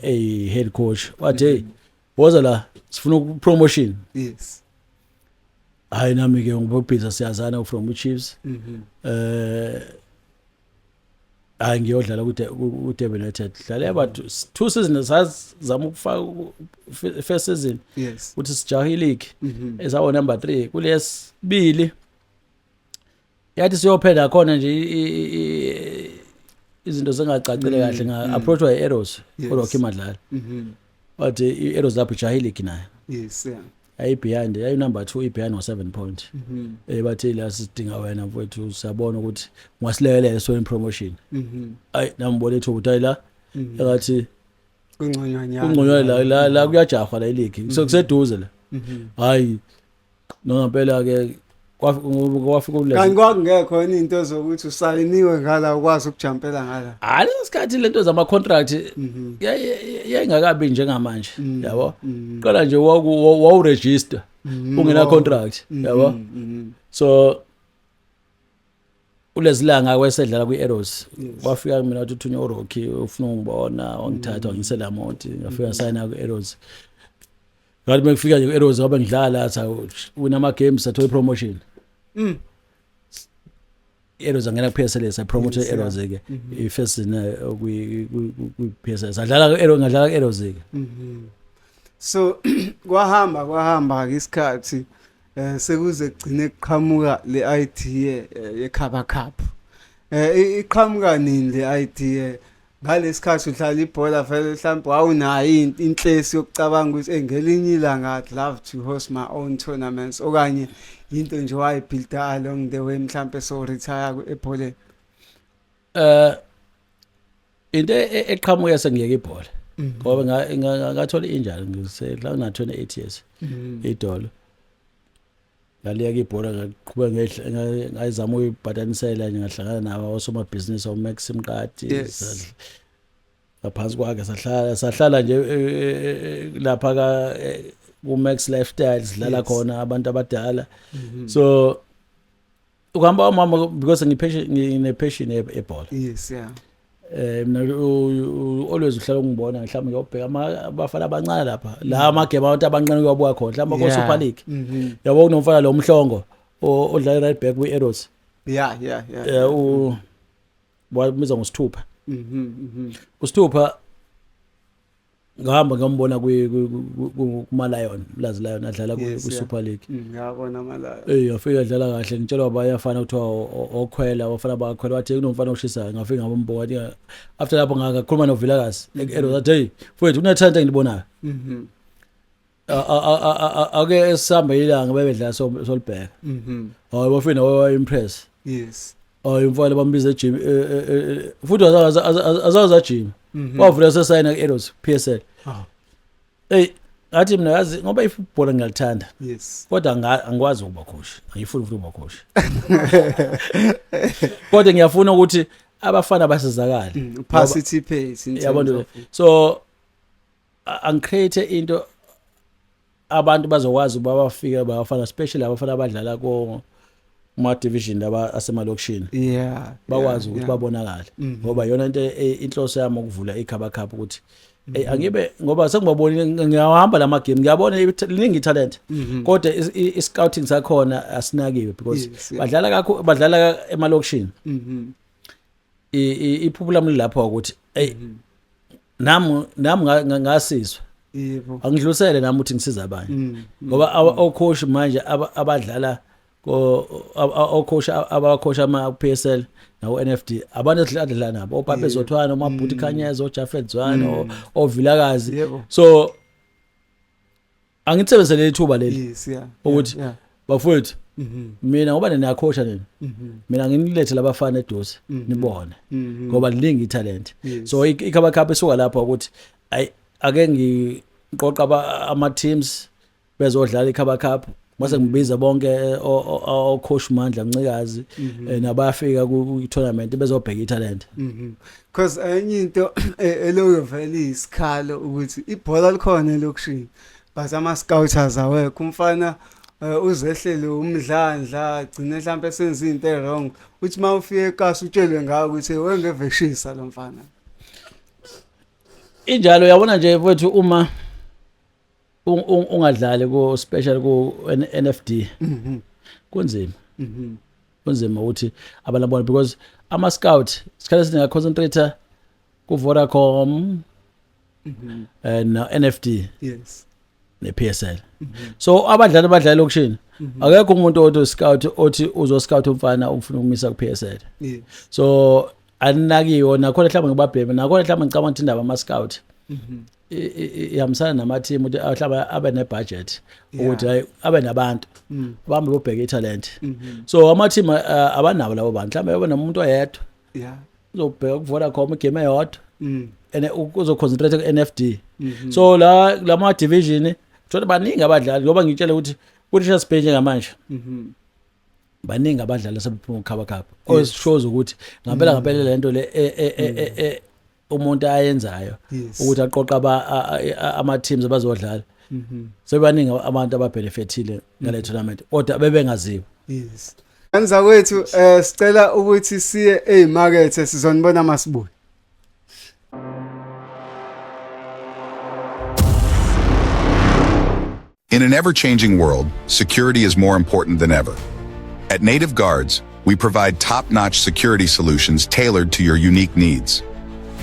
eyi head coach. Wathi, "Hey, woza la, sifuna promotion." Hayi, nami ke ngibobhiza, siyazana from uChiefs. Hayi, ngiyodlala ku Durban United, dlale about two seasons, sazama ukufaka first season ukuthi sijahe league, esawo number 3 kulesibili, yathi siyophela khona nje, izinto zingacacile kahle, nga approachwa i-Arrows, uRocky Madlala. Wathi i-Arrows lapho ijahe league nayo, ayi behind, ayi number 2, i behind ngo 7 point. Bathi la sidinga wena mfowethu, siyabona ukuthi ungasilekelela so in promotion. Ayi, nambona ethu ukuthi hayi la engathi Kungconywana. Kungconywana la, la kuyajahwa la i-league, so kuseduze la. Hayi, nongempela ke kwafika Kanti ulezi. kwakungekho yini into zokuthi usayiniwe ngala, ukwazi ukujumpela ngala? Hayi, lesikhathi lento zama contract yayingakabi njengamanje, yabo. Qala nje wawu register ungena contract, yabo. So ulezilanga kwesedlala kwi-Arrows, wafika kumina wathi uthunywa uRocky, ufuna ungibona. Wangithatha wangisela monti, ngafika sayina ku-Arrows. Ngathi mengifika nje ku-Arrows, wabe ngidlala, sa win ama games, sathola promotion. I-Arrows angena ku-PSL, sa promote i-Arrows ke i-first season kwi PSL, sadlala ku-Arrows, ngadlala ku-Arrows ke. So kwahamba kwahamba ke isikhathi, sekuze kugcine kuqhamuka le idea ye Khaba Cup. Iqhamuka nini le idea? Ngalesikhathi udlala ibhola vele mhlawumbe wawunayo inhlesi yokucabanga ukuthi ngelinye ilanga I'd love to host my own tournaments, okanye into nje wayibuilda along the way mhlawumbe so retire ebholeni? Into eqhamuka sengiyeke ibhola, ngoba ngathola injury ngisela na 28 years, idolo. Ngaliyeka ibhola, ngaqhubeka ngayizama ukuyibhatanisela nje, ngahlangana nabo osomabhizinisi, oMax Mqadi. Ngaphansi kwakhe sahlala nje lapha ka ku Max Lifestyle, sidlala khona abantu abadala. So ukuhamba umama, because ngipassion, ngine passion ebhola. Mina always uhlala ungibona mhlawumbe ngiyobheka abafana abancane lapha la, amagame abantu abancane kuyabuka khona mhlawumbe ko Super League. Yabo, kunomfana lo Mhlongo odlala right back kwi Arrows. U wamiza ngosithupha. Usithupha ngahamba ngambona kuma Lion, Mlazi Lion, adlala ku Super League. Ngiyabona amalaya. Eh, yafika adlala kahle, ngitshelwa bayafana kuthiwa okhwela abafana bakhwela, wathi kunomfana oshisayo. Ngafika ngabambuka, wathi after lapho ngakhuluma noVilakazi e-Arrows, wathi, "Hey mfowethu, kunetalent engilibonayo." Ake sihambe ilanga bebedlala solibheka. Hayi, bafina wa impress. Hayi, umfana bambiza e-gym, futhi azaza gym. Wavula sesayina ku-Arrows PSL. Hey, ngathi mina yazi ngoba ifubhola ngiyalithanda. Kodwa angikwazi ukuba coach, angifuni futhi ukuba coach, kodwa ngiyafuna ukuthi abafana basizakale. Participate in Yabo terms nto. of So angicreate into abantu bazokwazi ukuba bafike bafana, especially abafana abadlala ko kuma division laba asemalokishini, bakwazi ukuthi babonakale, ngoba yona into inhloso yami ukuvula iKhaba Cup ukuthi angibe, ngoba sengibabonile, ngiyahamba lama game, ngiyabona liningi talent, kodwa i-scouting sakhona asinakiwe because badlala kakhulu, badlala emalokishini. Iphupho lami lapho ukuthi hey, nami ngasizwa, angidlulisele nami ukuthi ngisize abanye, ngoba ocoach manje abadlala ko ocoach abacoach ama PSL nawo NFD, abantu esidlala nabo oPape Zothwane, oMabhuti Khanyeza, oJafet Zwane, oVilakazi. So angithebenzele ithuba leli ukuthi bafowethu, mina ngoba niniyacoacha nina, mina nginilethe labafana eduze, nibone, ngoba liningi italent. So iKhaba Cup isuka lapho ukuthi ayi, ake ngiqoqa ama teams bezodlala iKhaba Cup, mase ngibiza bonke ocoach Mandla Ncikazi nabafika ku tournament bezobheka italent. Because enye into eloyo vele isikhalo ukuthi ibhola likhona elokishini, but ama scouters awekho. Umfana uzehlele umdlandla, agcine mhlawumbe esenza into e-wrong, uthi mawufika ekasi utshelwe ngawo ukuthi wengeveshisa lo mfana. Injalo, yabona nje mfowethu, uma ungadlali ku special ku NFD, kunzima. Kunzima ukuthi abantu abona, because ama scout isikhathi esiningi concentrate ku Vodacom na NFD ne PSL. So abadlali abadlala elokishini, akekho umuntu othi scout othi uzo scout umfana ufuna ukumisa ku PSL. So aninakiwe nakhona, mhlawumbe ngibabheme nakhona, mhlawumbe ngicabanga ukuthi indaba ama scout ihambisana nama team, ukuthi mhlawumbe abe ne budget ukuthi hayi, abe nabantu bahambe bobheka italent. So ama team abanawo labo bantu, mhlawumbe abe nomuntu oyedwa uzobheka ku Vodacom igame eyodwa and uzoconcentrate ku NFD. So la lama division thola baningi abadlali, ngoba ngitshele ukuthi ku Richards Bay njengamanje baningi abadlali asebephuma uKhaba Cup, oshows ukuthi ngempela ngempela lento le umuntu ayenzayo ukuthi aqoqa ama teams abazodlala, sebaningi abantu ababenefitile ngale tournament kodwa bebengaziwa. Yes. Kanza kwethu, sicela ukuthi siye ezimakethe, sizonibona masibuye. In an ever-changing world, security is more important than ever. At Native Guards, we provide top-notch security solutions tailored to your unique needs.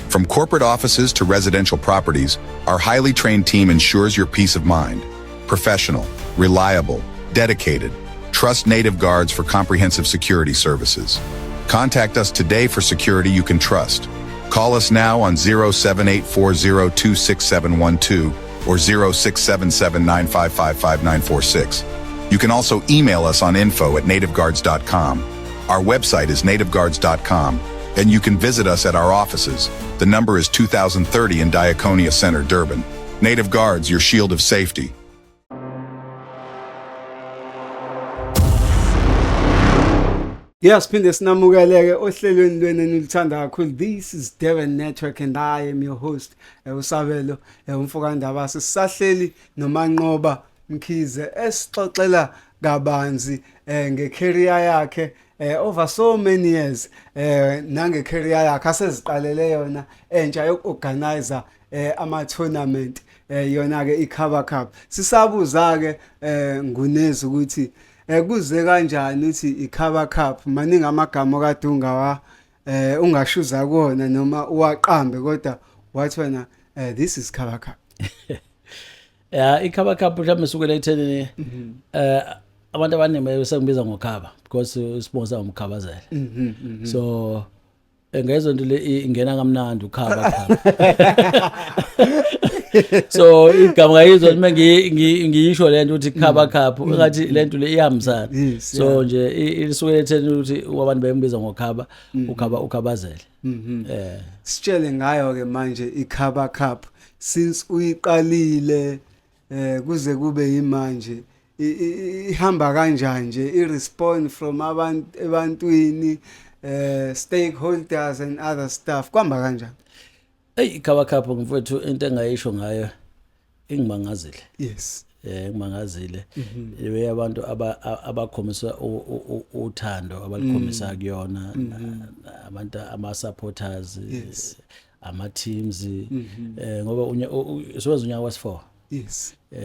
From corporate offices to residential properties, our highly trained team ensures your peace of mind. Professional, reliable, dedicated. Trust Native Guards for comprehensive security services. Contact us today for security you can trust. Call us now on 07840267712 or 067795555946. You can also email us on info@nativeguards.com. Our website is nativeguards.com, and you can visit us at our offices. The number is 2030 in Diaconia Center, Durban. Native Guards, your shield of safety. Yeah, siphinde sinamukeleke ohlelweni lwenu enilithanda kakhulu. This is Devon Network and I am your host, uSabelo, umfokandaba. Sisahleli noManqoba Mkhize esixoxela kabanzi ngecareer yakhe over so many years, nangecareer yakhe aseziqalele yona entsha yokuorganize ama tournament, yona ke iKhaba Cup. Sisabuza ke ngunezi ukuthi kuze kanjani uthi iKhaba Cup. Maningi amagama okade ungawa ungashuza kuona noma uwaqambe, kodwa wathi wena this is Khaba Cup. Ya, iKhaba Cup mhlawumbe sukela ekuthenini abantu abaningi besengibiza ngoKhaba because sponsor umkhabazela. So ngezwe nto le ingena kamnandi, uKhaba Cup. So igama ngayizwa uma ngiyisho lento ukuthi Khaba Cup, ngathi lento le iyahambisana. So nje ilisuke letheni ukuthi abantu bembiza ngoKhaba, uKhaba, ukhabazela. Sitshele ngayo ke manje iKhaba Cup, since uyiqalile kuze kube yimanje, ihamba kanjani nje, i-respond from abantu ebantwini, stakeholders and other stuff, kwamba kanjani? Hey, iKhaba Cup mfowethu, into engayisho ngayo ingimangazile. Ngimangazile ibe abantu abakhombisa uthando abalikhombisa kuyona, abantu ama supporters, ama teams, ngoba sowenza unyaka wesi4.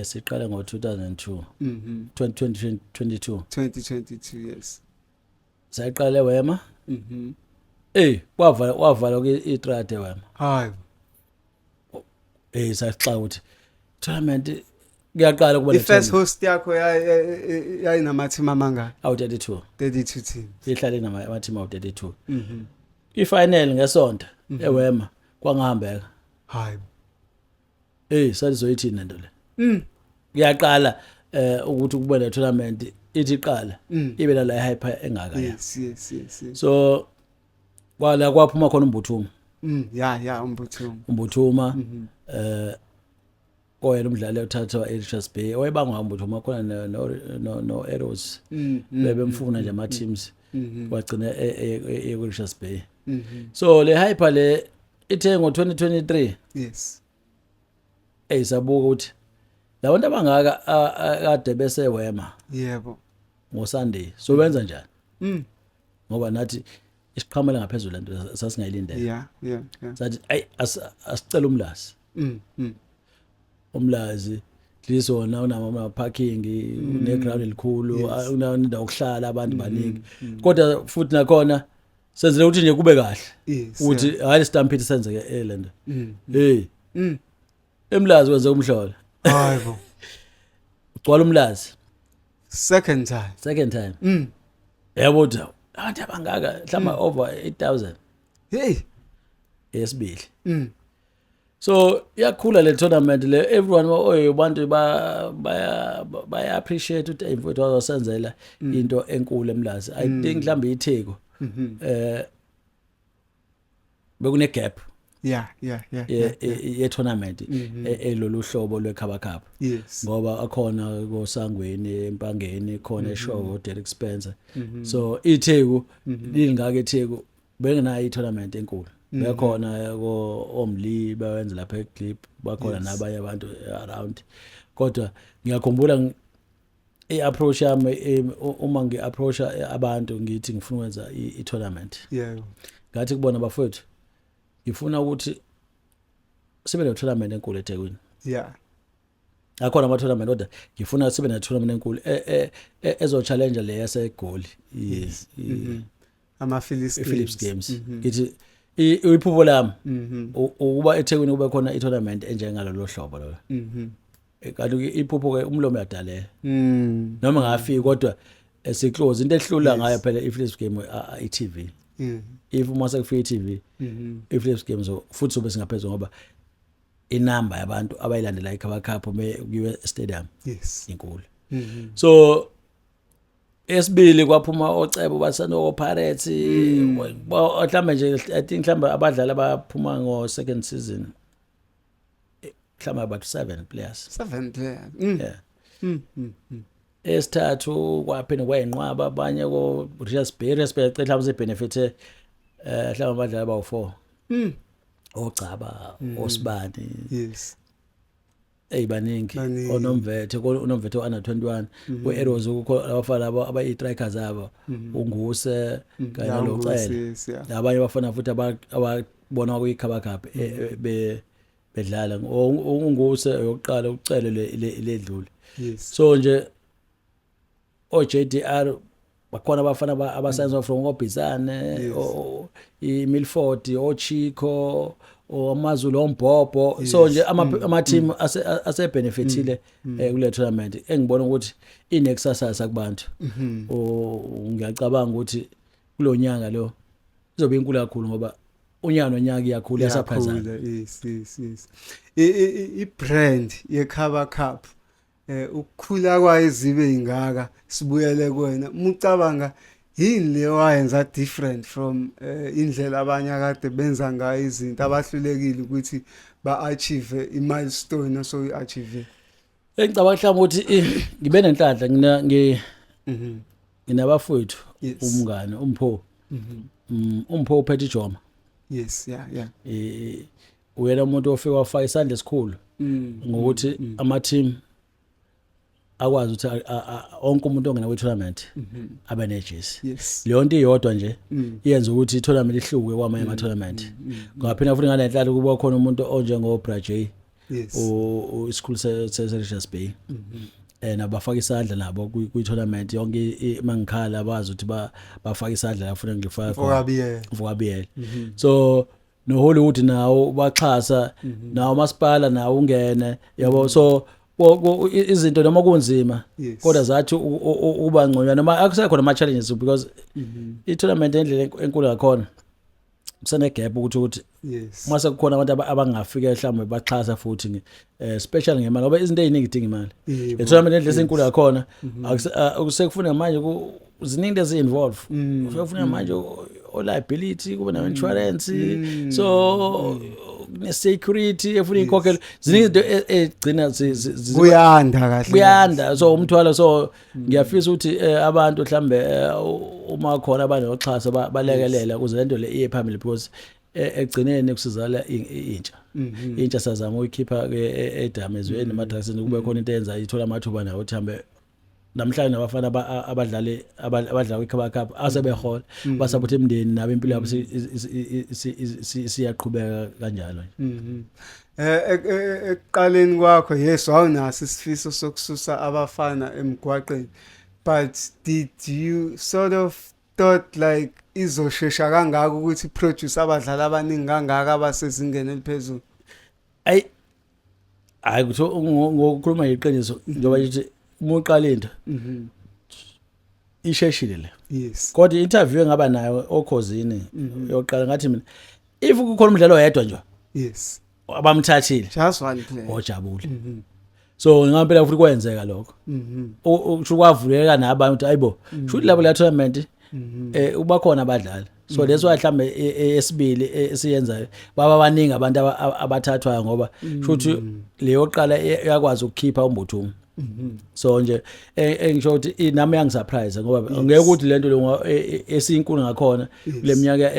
Siqale ngo2002. 2022. 2022, yes. Sayiqale wema. Eh, kwavala wavala ke itrade wema. Hayi. Saxaka ukuthi tournament kuyaqala kuba I-first host yakho yayinama-team amangaki? Awu 32. 32 teams. Ihlale nama ama team awu 32. I-final ngesonto ewema kwangahambeka. Hayi. Sathi soyithini lento le? Kuyaqala ukuthi kube ne tournament ithi iqala ibe la hype engaka ya. yes yes yes, yes. So kwala kwaphuma khona uMbuthuma. Ya, uMbuthuma. Umbuthuma oyena umdlali othathwa eRichards Bay owayebangwa uMbuthuma khona no Arrows, bebemfuna nje ama teams, wagcina e Richards Bay. So le hype le ithe ngo 2023, sabuka ukuthi labantu abangaka kade bese wema ngoSunday, so benza njani? Ngoba nathi isiqhamela ngaphezulu lento sasingayilindele. Sathi ayi, asicela uMlazi. UMlazi lisona unama parking, uneground elikhulu, unendawo yokuhlala abantu baningi, kodwa futhi nakhona senzele ukuthi nje kube kahle ukuthi hayi, stampede senzeke elento. Hey, eMlazi wenze umhlolo. Hayibo. Ugcwala uMlazi. Second time. Second time. Yabo ukuthi abantu abangaka, mhlawumbe over 8000. Hey. Yesibili. So iyakhula le tournament le, everyone oyo bantu ba baya baya appreciate ukuthi hey mfowethu, wazosenzela into enkulu eMlazi. I think mhlambe iTheku bekune gap ye tournament elolu hlobo lweKhaba Cup, ngoba akhona koSangweni, eMpangeni khona, eShowe, Derek Spencer. So iTheku lingaka, iTheku bengenayo i-tournament enkulu. Bekhona ko Omli bawenza lapha eClip, bakhona nabanye abantu around, kodwa ngiyakhumbula i-approach yami, uma ngi-approacha abantu ngithi ngifuna ukwenza i-tournament, ngathi kubona, bafowethu, ngifuna ukuthi sibe ne-tournament enkulu eThekwini. Akhona ama-tournament, kodwa ngifuna sibe ne-tournament enkulu ezo-challenge le yaseGoli, Ama-Phillips i-Philips Games. Ngithi iphupho lami ukuba eThekwini kube khona i-tournament enjengalolo hlobo lolo. Kanti iphupho ke umlomo uyadalela, noma ngafiki, kodwa siclose into ehlula ngayo phela i-Philips Game, i-TV. If uma sekufika i-TV, i-Philips game, so futhi sobe singaphezulu ngoba inamba yabantu abayilandela iKhabba Cup me kuyiwe stadium inkulu. So esibili kwaphuma ocebo basano Pirates, mhlambe nje, I think mhlambe abadlali abaphuma ngo second season, mhlambe about 7 players. Seven players. Yeah. Esithathu kwaphinde kwayinqwaba abanye ko Richards Bay. Richards Bay mhlawumbe sebenefit mhlawumbe abadlali abawu4, ogcaba, osibani, eyibaningi. Baningi. Onomvethe, unomvethe under 21 kwe-Arrows, kukho abafana labo abayi-strikers abo, unguse kanye nalocele. Yes, yeah. Nabanye abafana futhi ababona kwi-Khabba Cup bedlala, unguse yokuqala, ucele ledlule. So nje o JDR bakhona abafana abasayenza from koBhizane, iMilford, oChico, oMazulu, oMbhobho. So nje ama team ase benefitile kule tournament engibona ukuthi inekusasa kubantu. Ngiyacabanga ukuthi kulonyaka lo izobe inkulu kakhulu ngoba unyaka nonyaka iyakhula, iyasurprise. Iyakhula, yes. I-brand yeKhabba Cup, ukukhula kwayo izibe ingaka, sibuyele kuwena, mucabanga yini le wayenza different from indlela abanye akade benza ngayo izinto abahlulekile ukuthi ba-achieve i-milestone osoyi-achieve? Engicabanga mhlawumbe ukuthi ngibe nenhlanhla, ngina nginabafowethu, umngane umpho, umpho uphethe ijoma. Uyena umuntu ofika wafaka isandla esikhulu ngokuthi ama team akwazi ukuthi wonke umuntu ongena kwi-tournament abe nejezi. Leyo nto iyodwa nje iyenza ukuthi i-tournament ihluke kwamanye ama-tournament. Ngaphinda futhi ngalenhlalo kuba khona umuntu onjengo Brajay, isikhulu se-Richards Bay, nabafaka isandla nabo kwi-tournament yonke. Mangikhala bazi ukuthi bafaka isandla la funa ngifaka khona. Mfokabiyela. Mfokabiyela. So no Hollywood nawo baxhasa, nawo masipala nawo ungene, yabo. So izinto noma kunzima, kodwa zathi uba ngconywana noma akusekhona ama challenges because i-tournament endlela enkulu kakhona kusene gap ukuthi mase kukhona abantu abangafika mhlawumbe baxhasa futhi special ngemali ngoba izinto eziningi idinga imali. Le tournament endlela esenkulu kakhona akusekufuna manje ziningi into ezi-involve. Kufuneka manje o liability, kube na insurance, so ne security efuna ikhokhelo, ziningi izinto egcina Kuyanda kahle. Kuyanda, so umthwalo. So ngiyafisa ukuthi abantu mhlambe uma khona abanoxhaso balekelela ukuze lento le iye phambili because ekugcineni kusizala intsha. Intsha sazama ukuyikhipha ke edamezweni, ema-drugsini, kube khona into eyenza ithola amathuba nawo ukuthi hambe namhlanje nabafana abadlali abadlala kwi-Khabba Cup asebehola, basapotha imindeni nabo, impilo yabo siyaqhubeka kanjalo nje. Ekuqaleni kwakho, yes, wawunaso isifiso sokususa abafana emgwaqeni, but did you sort of thought like izoshesha kangaka ukuthi produce abadlali abaningi kangaka abasezingeni eliphezulu? Ayi, hayi, kuthi ngokukhuluma iqiniso, njengoba ngithi uma uqala into isheshile le, kodwa i-interview engaba nayo okhozini yokuqala, ngathi mina if kukhona umdlalo oyedwa nje abamthathile, Just one player. Ojabule. So ngampela futhi kwenzeka lokho. Usho kwavuleka nabantu ukuthi ayibo, shuthi labo la tournament uba khona abadlali. So that's why mhlambe esibili esiyenzayo baba baningi abantu abathathwayo ngoba shuthi leyo qala iyakwazi ukukhipha umbuthumo. So nje engisho ukuthi nami yangisurprise ngoba ngeke ukuthi lento le esinkulu ngakhona kule minyaka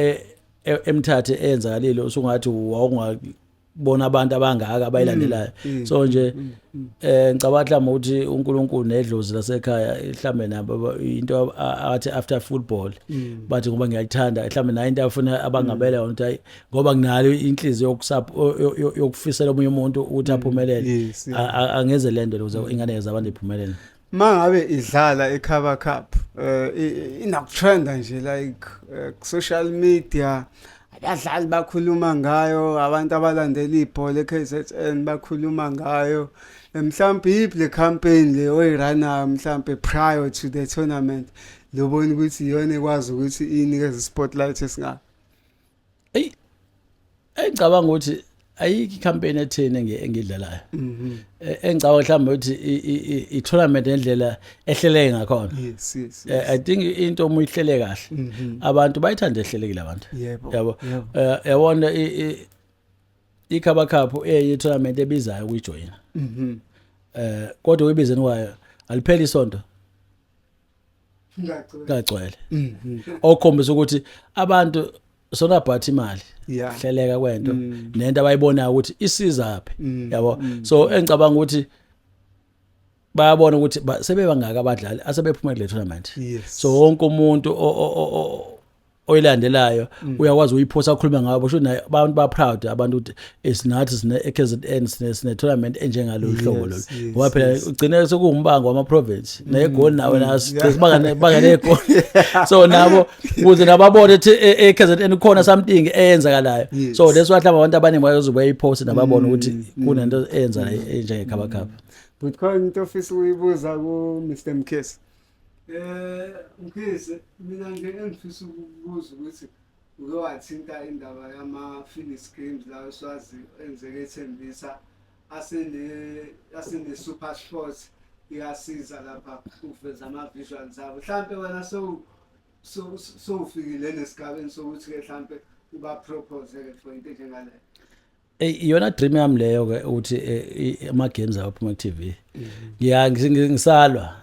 emithathu eyenzakalile, usungathi wawungabona abantu abangaka abayilandelayo. So nje ngicabanga mhlawumbe ukuthi uNkulunkulu nedlozi lasekhaya mhlambe nabo into athi after football bathi ngoba ngiyayithanda, mhlambe nayo into afuna abangabela yona ukuthi hayi, ngoba nginalo inhliziyo yokufisela omunye umuntu ukuthi aphumelele, angenze lento ukuze ingane zabantu iphumelele. Mangabe idlala iKhabba Cup, inakutrenda nje like social media. Abadlali bakhuluma ngayo, abantu abalandela ibhola eKZN bakhuluma ngayo. Mhlawumbe iyiphi le campaign le oyi-run-ayo mhlawumbe prior to the tournament lobona ukuthi iyona ekwazi ukuthi inikeze spotlight esingaka? Ey, engicabanga ukuthi ayikho icampaign etheni engidlalayo. Engicabanga mhlawumbe ukuthi i-tournament ngendlela ehleleke ngakhona. I think into uma uyihlele kahle, abantu bayithanda, ehlelekile abantu. Yabo. Yabona, iKhaba Cup eyi tournament ebizayo ukuyijoyina. Kodwa uyibizeni kwayo alipheli isonto Ngiyagcwele. Kagcwele. Okhombisa ukuthi abantu sona bhathi imali hleleka kwento nento abayibonayo ukuthi isizaphi, yabo. So engicabanga ukuthi bayabona ukuthi sebebangaka abadlali asebephuma kule tournament. So wonke umuntu oyilandelayo uyakwazi uyiphosa, akhulume ngabo, sho naye abantu ba proud abantu ukuthi esinathi sine eKZN sine tournament enjengalolu hlobo lolu, ngoba phela ugcine sekuwumbango wama province neGoli nawe nasibanga banga neGoli, so nabo ukuze nababone ukuthi eKZN kukhona something eyenzakalayo. So that's why mhlawumbe abantu abaningi bayoze bayipost nababona ukuthi kunento eyenza enjengeKhaba Cup. But khona into ofisa ukuyibuza ku Mr Mkhize? Mkhize, mina nje engifisa ukubuza ukuthi uke wathinta indaba yama Phoenix Games la eSwazi enzeke eThembisa, asene Super Sports iyasiza lapha ukuveza ama visuals abo. Mhlambe wena sowufikile nesigabeni sokuthi ke mhlambe uba propose ke for into enjengaleyo? Iyona dream yami leyo ke ukuthi ama games awaphuma ku TV. Ngiya ngisalwa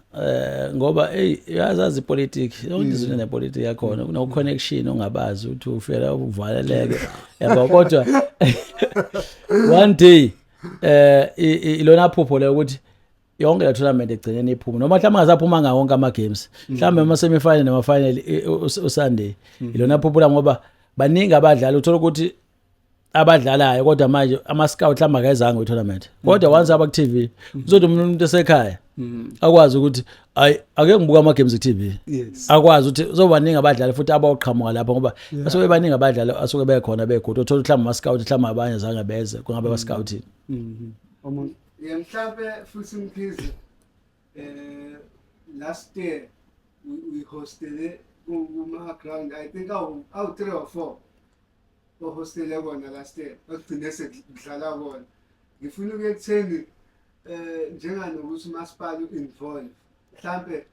ngoba hey, uyazazi ipolitiki, yonke izinto nepolitiki yakhona, kuno connection ongabazi ukuthi ufela uvaleleke, yabo. Kodwa one day ilona phupho leyo ukuthi yonke la tournament egcineni iphume, noma mhlawumbe angasaphuma ngawo wonke ama games, mhlawumbe ama semi final nama final uSunday. Ilona phupho la, ngoba baningi abadlali, uthola ukuthi abadlalayo, kodwa manje ama scout mhlawumbe akayizanga kwi-tournament, kodwa once aba ku-TV uzothi umuntu esekhaya akwazi ukuthi ayi, ake ngibuka ama games ku-TV. Akwazi ukuthi uzobaningi abadlali futhi abawuqhamuka lapho, ngoba basuke bebaningi abadlali asuke bekhona begodu uthola mhlawumbe ama-scout mhlawumbe abanye zange beze, kungabe ba-scouting. Omunye. Yeah, mhlambe futhi Mkhize, last year we hosted kuma ground, I think awu 3 or 4 ohostele kona last year, okugcine sekudlala kona. Ngifuna ukuye ekutheni njenganokuthi umasipala u-involve mhlambe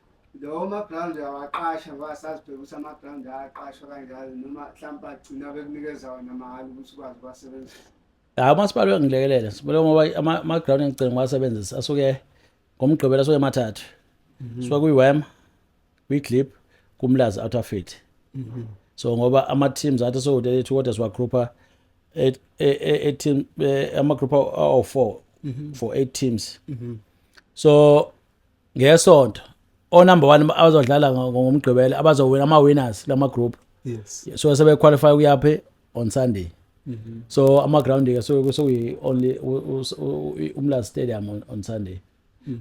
lawo ma-ground awaqasha, ngoba sazibheka ukuthi ama-ground ayaqashwa kanjalo, noma mhlambe agcina bekunikeza wona mahhala ukuthi ukwazi ukuwasebenzisa. Hayi, umasipala uyangilekelela sibona, ngoba ama-ground engigcina ngiwasebenzisa asuke ngomgqibelo asuke emathathu, suka kuyi-Wema, kwi-Glip, kuMlazi Outer Fit. So ngoba ama-teams athi sowude lethu, kodwa siwagroupa eight team, ama-group awu-four for eight teams. So ngesonto o-number one abazodlala ngomgqibelo, abazowina, ama-winners lama-group, so sebe-qualify kuyaphi on Sunday. So ama-ground ke so sokuyi only uMlazi Stadium on Sunday.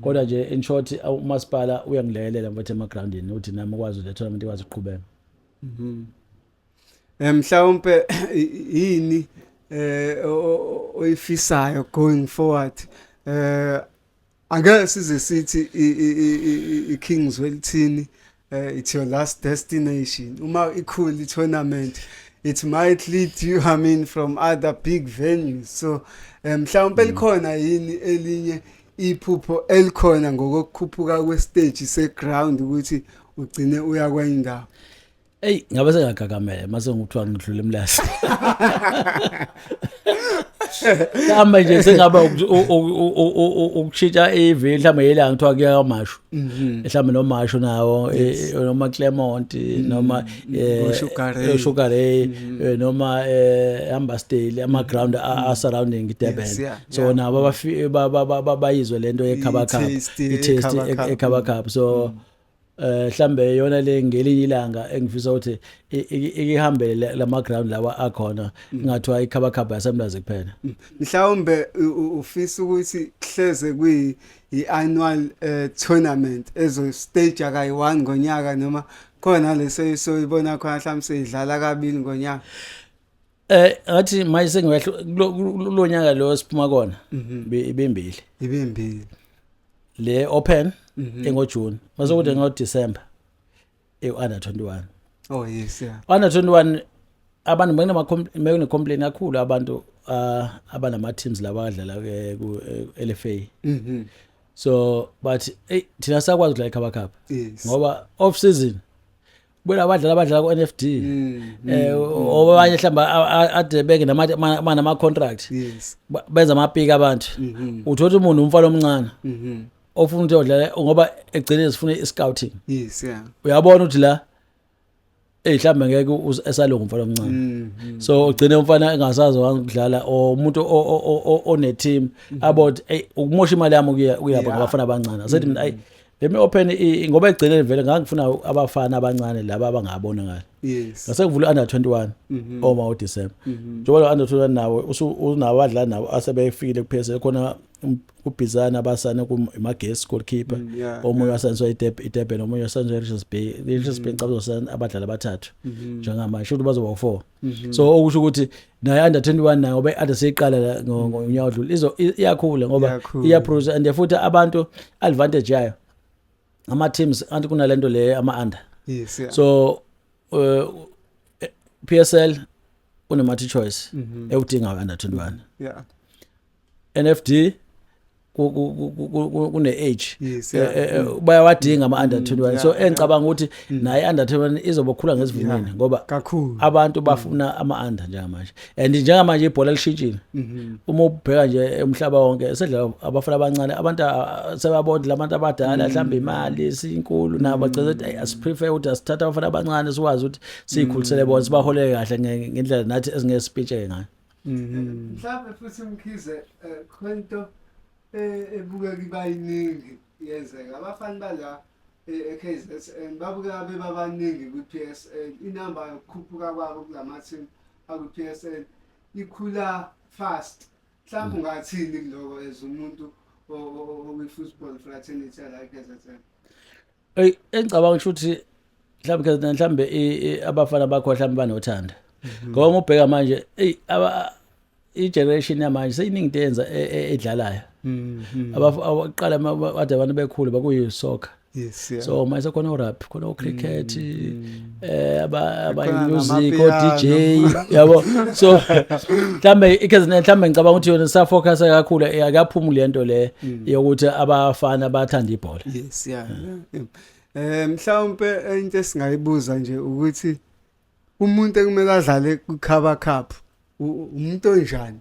Kodwa nje in short, umasipala uyangilekelela mfethu emagroundini ukuthi nami ukwazi le tournament ikwazi ukuqhubeka. Mhlawumbe yini oyifisayo going forward? Angeke size sithi i-King Zwelithini it's your last destination. Uma ikhulu i-tournament, it might lead you, I mean, from other big venues. So mhlawumbe likhona yini elinye iphupho elikhona ngokukhuphuka kwestage se-ground ukuthi ugcine uya kwenye indawo? Ey, ngabe sengagagamela mase ngikuthiwa ngidlule eMlazi. Mhlawumbe nje sengaba ukushintsha ivili mhlawumbe yelanga, kuthiwa kuya kwaMashu. Mhlawumbe noMashu nawo, noma Clermont, noma o-Sugar Ray. Sugar Ray, noma Hammarsdale, ama ground a surrounding Durban. So nabo bayizwe lento yeKhaba Cup. I-taste I-taste ye-Khaba Cup. eKhaba Cup. So mhlambe yona le ngelinye ilanga engifisa ukuthi ikihambele lama ground lawa akhona, kungathiwa iKhaba Cup yaseMlazi kuphela. Mhlawumbe ufisa ukuthi kuhleze kuyi i-annual tournament ezo stage kayi-1 ngonyaka, noma khona leso soyibona khona mhlawumbe seyidlala kabili ngonyaka? Ngathi manje sengiyehla kulo nyaka lo siphuma kona, ibimbili. Ibimbili. Le open engoJune, mase kuthi ngoDecember e under 21. Oh yes, yeah. Under 21 abantu benama bekune complain kakhulu abantu abanama teams laba abadlala ke ku LFA. So but hey, thina sakwazi ukudlala iKhaba Cup ngoba off season bela abadlali abadlala ku NFD, obanye mhlamba ade beke nama nama contract, benza amapiki abantu. Uthola umuntu, umfana omncane ofuna ukuthi odlala, ngoba egcine sifuna i-scouting. Uyabona ukuthi la mhlawumbe ngeke esalunga umfana omncane. So ugcine umfana engasazi ukudlala, or umuntu one team about, hey, ukumosha imali yami ukuya ngabafana abancane. Asethi mina, ayi, let me open ngoba egcineni vele ngangifuna abafana abancane laba abangabona ngale. Ngase kuvula under 21 oma uDecember. Njengoba lo under 21 nawo unawo abadlali nabo asebefikile kuPSL khona, kubhizana abasana kumagesi goalkeeper, omunye wasaniswa iDurban, omunye wasaniswa iRichards Bay. IRichards Bay ngicabanga uzosana abadlali abathathu njengamanje, sho ukuthi bazoba u4. So okusho ukuthi naye under 21 nayo, ngoba under seyiqala la ngonyaka odlule, izo iyakhula ngoba Iyakhula. Iyaproduce, and futhi abantu advantage yayo ama teams anti kunalento le ama under. So PSL une multi choice ekudinga under 21. NFD kune age, bayawadinga ama under 21. So engicabanga ukuthi naye under 21 izobokhula ngesivinini ngoba Kakhulu. Abantu bafuna ama under njengamanje, and njengamanje ibhola lishintshile. Uma ubheka nje umhlaba wonke sedlala abafana abancane, abantu sebabona labantu abadala mhlawumbe imali sinkulu, nabo bagcina ukuthi, "Ayi, asiprefer ukuthi asithathe abafana abancane, sikwazi ukuthi siyikhulisele bona, sibaholele kahle ngendlela nathi esingeke sipitsheke ngayo." Mhlawumbe futhi Mkhize, khona into ebukeka iba yiningi yenzeka, abafana bala e-KZN babukeka bebabaningi kwi-PSL. Inamba yokukhuphuka kwabo kulama team aku-PSL ikhula fast. Mhlawumbe ungathini kuloko as umuntu okwi-football fraternity la e-KZN? Ey, engicabanga ukuthi mhlawumbe KZN, mhlawumbe abafana bakho mhlawumbe banothanda, ngoba uma ubheka manje, ey, i-generation yamanje seyiningi into eyenza edlalayo. Abaqala kade abantu bekhulu bakuyi soccer. So manje sekhona o-rugby, khona o-cricket, aba Khona music, namapiano. o-DJ, yabo. So mhlambe iKZN, mhlambe ngicabanga ukuthi yona safocus kakhulu, akaphumuli lento le yokuthi abafana bathanda ibhola. Yes, yeah. Mhlawumbe into esingayibuza nje ukuthi umuntu ekumele adlale ku-Khaba Cup umuntu onjani?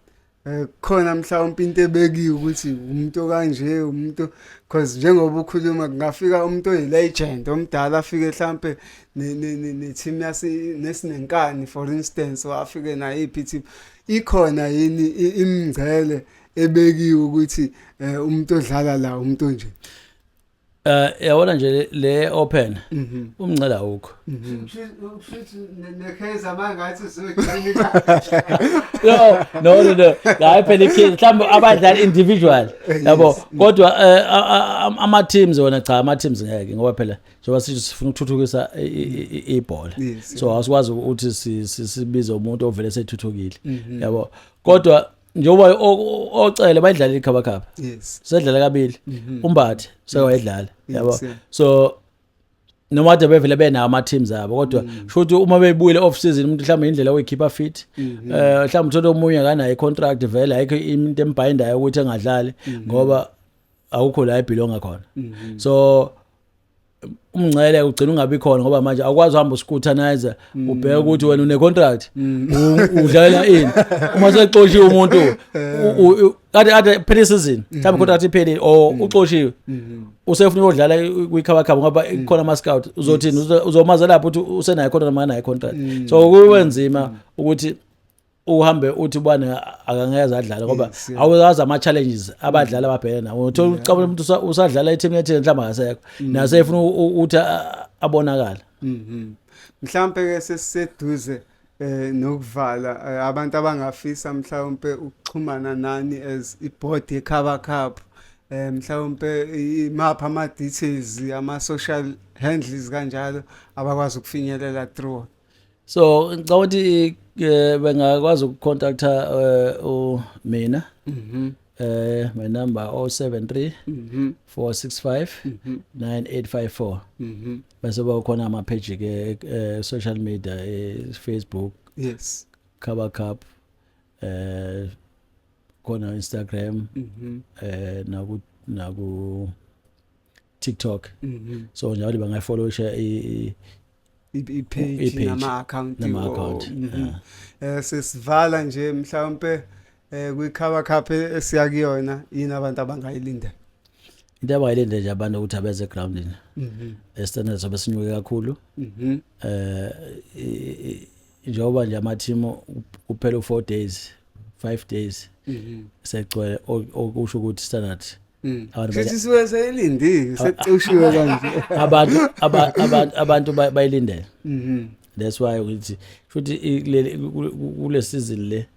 Khona mhlawumbe into ebekiwe ukuthi umuntu kanje, umuntu, because njengoba ukhuluma kungafika umuntu oyi-legend omdala, afike mhlambe ne team yase nesinenkani, for instance, wafike nayo iphi team. Ikhona yini imingcele ebekiwe ukuthi umuntu odlala la umuntu onje? Yabona nje le open, umncela awukho. Kushuthi neKaizer mangathi sizojoyina. No, hayi phela iKaizer mhlawumbe abadlali individual, yabo, kodwa ama teams wona cha, ama teams ngeke, ngoba phela njengoba sithi sifuna ukuthuthukisa ibhola, so asikwazi ukuthi sibize umuntu ovele sethuthukile, yabo. Kodwa njengoba ocele bayidlala iKhaba Cup, sedlala kabili, umbathi sekayidlala, yabo. So noma kade bevele benawo ama teams abo, kodwa sho ukuthi uma bebuyile off season, umuntu mhlawumbe indlela oyikhipha fit, mhlawumbe uthola omunye akanayo i-contract vele, ayikho into embindayo ukuthi engadlali ngoba akukho la ebelonga khona. So umngcele ugcina ungabi khona, ngoba manje awukwazi uhamba uscrutinize, ubheke ukuthi wena une contract, udlalela ini. Uma sexoshiwe umuntu, kade phela isizini, mhlawumbe contract iphelile or uxoshiwe, usefuna ukudlala kwiKhaba Cup ngoba ikhona ama scout, uzothini? Uzomaza lapho ukuthi usenayo contract noma akanayo contract. So kuwenzima ukuthi uhambe uthi bwana akangeke adlale, ngoba awuzazi ama challenges abadlali ababhekene nawo. Uthola ucabanga umuntu usadlala i-team ethile, mhlawumbe akasekho, nasefuna ukuthi abonakale. Mhlambe ke sesiseduze nokuvala, abantu abangafisa mhlawumbe ukuxhumana nani as iboard yeKhaba Cup, mhlawumbe imapha ama details, ama social handles kanjalo, abakwazi ukufinyelela through? So ngicabanga ukuthi bengakwazi ukucontacta u mina. My number 073 465 9854. Bese bakhona ama page ke social media, Facebook, Cover Cup, khona Instagram, naku TikTok. So njalo bangayifollowisha i-page i-page. Nama-account. Nama-account. Sesivala nje, mhlawumbe kwi-Cover Cup esiya kuyona, yini abantu abangayilindela? Into abayilinde nje abantu ukuthi abeze egroundini. Standard sobe sinyuke kakhulu. Njengoba nje ama-team kuphela u4 days, 5 days, segcwele, okusho ukuthi standard abantu Sithi suke seyilindile, secushiwe kanje. Abantu bayilindele. That's why ukuthi futhi kule season le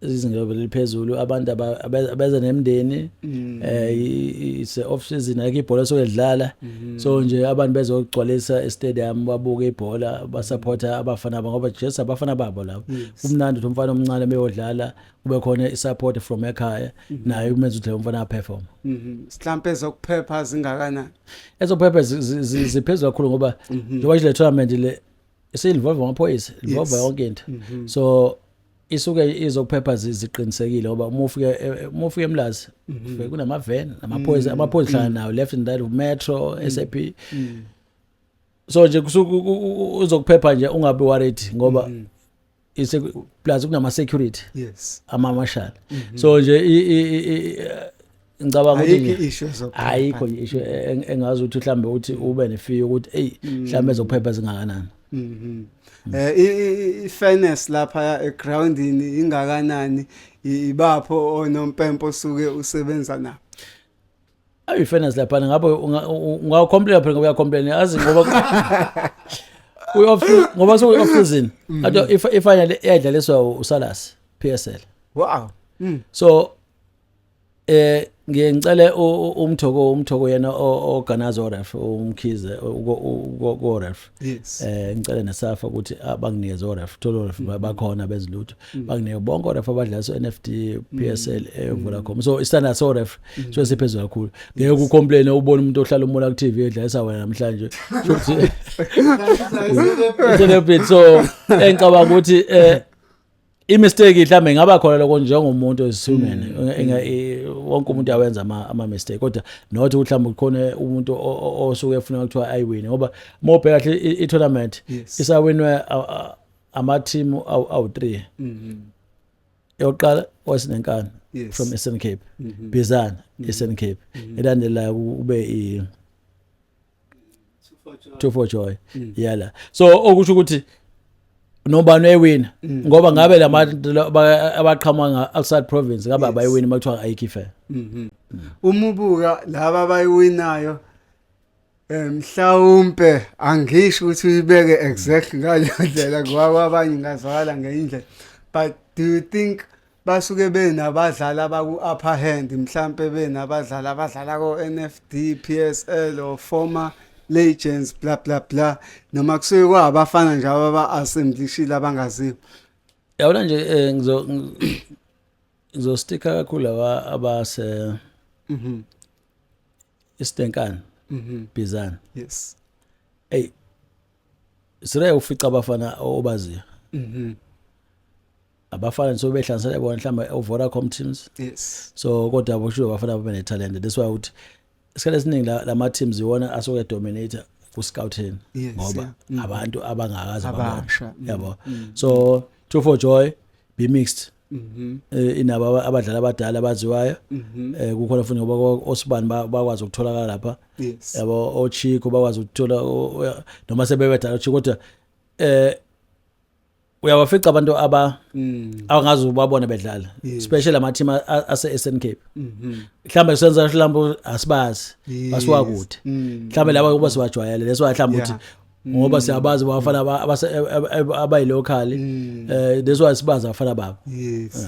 izinga liphezulu, abantu abeza nemndeni. It's a off season, ayikho ibhola sokedlala, so nje abantu bezogcwalisa e-stadium, babuke ibhola, basupporta abafana babo, ngoba just abafana babo labo. Kumnandi ukuthi umfana omncane beyodlala, kube khona i-support from ekhaya, naye kumenza ukuthi lo mfana aperform. Mhlambe zokuphepha zingakanani? Ezophepha ziphezulu kakhulu, ngoba njengoba nje le tournament le isiinvolve amaphoyisa, involve yonke into, so isuke izokuphepha ziqinisekile, ngoba uma ufike eMlazi, ufike kunama van namaphoyisa, amaphoyisa hlala nawo left and right, metro, SAP. So nje kusuke uzokuphepha nje, ungabi worried, ngoba ise plus kunama security, ama-marshal. So nje ngicabanga ukuthi Ayikho issue zokuphepha. Ayikho nje issue engazi ukuthi mhlambe uthi ube nefear ukuthi hey, mhlambe ezokuphepha zingakanani. I-fairness lapha egroundini ingakanani? Ibapho onompempe osuke usebenza nabo? Ayi, fairness lapha ngabe ungacomplain phela, ngoba uyacomplain azi, ngoba kuyi off, ngoba so off season ado if ifinal iyadlaliswa uSalas PSL. So ngiye ngicele uMthoko yena organizer o-ref, uMkhize ko ref. Ngicele neSAFA ukuthi abanginikeze o-ref, thola o-ref bakhona bezilutho, banginike bonke o-ref abadlala NFD, PSL, eVodacom. So istandard so ref so siphezulu kakhulu, ngeke ucomplain ubone umuntu ohlala umona ku TV edlalisa wena namhlanje, futhi celebrate. So engicabanga ukuthi i-mistake mhlambe ingaba khona lokho njengomuntu as human, wonke umuntu awenza ama mistake, kodwa not ukuthi mhlawumbe kukhona umuntu osuke efuna kuthiwa ayiwine, ngoba uma ubheka kahle i-tournament isawinwe ama team awu 3. Yokuqala wasinenkani from Eastern Cape, Bizana, Eastern Cape. Elandelayo kube i Two for Joy yala. So okusho ukuthi nobani uyewina, ngoba ngabe labantu abaqhamuka nga outside province ngabe abayiwini makuthiwa ayikho ifair. Uma ubuka laba abayiwinayo, mhlawumbe angisho ukuthi uyibeke exactly ngaleyo ndlela, ngoba kwabanye ingazwakala ngenye indlela, but do you think basuke benabadlali abaku upper hand, mhlambe benabadlali abadlala ko NFD, PSL or former legends, bla bla bla, noma kusuke kwabafana nje ababa assemblishile abangaziwa? Yabona nje, ngizosticka kakhulu aba abase Istenkani, Bizana. Hey, sire ufica abafana obaziyo. Abafana nje behlanganisele bona mhlawumbe o Vodacom teams. So kodwa bosho abafana babe ne talent. That's why uthi isikhathi esiningi lama teams iwona asuke dominate ku scouting, ngoba abantu abangakaze babona. Abasha. Yabo, so Two for Joy be mixed, inabo abadlali abadala abaziwayo. Kukhona futhi, ngoba osibani bakwazi ukutholakala lapha. Yabo, oChico bakwazi ukuthola noma sebebedala oChico, kodwa uyawafica abantu aba abangazi ubabone bedlala, especially ama team ase Eastern Cape. Mhlambe kusenza mhlambe asibazi, basuka kude. Mhlambe laba kuba siwajwayele, that's why mhlambe uthi Ngoba siyabazi abafana abayi-local, that's why sibazi abafana babo. Yes.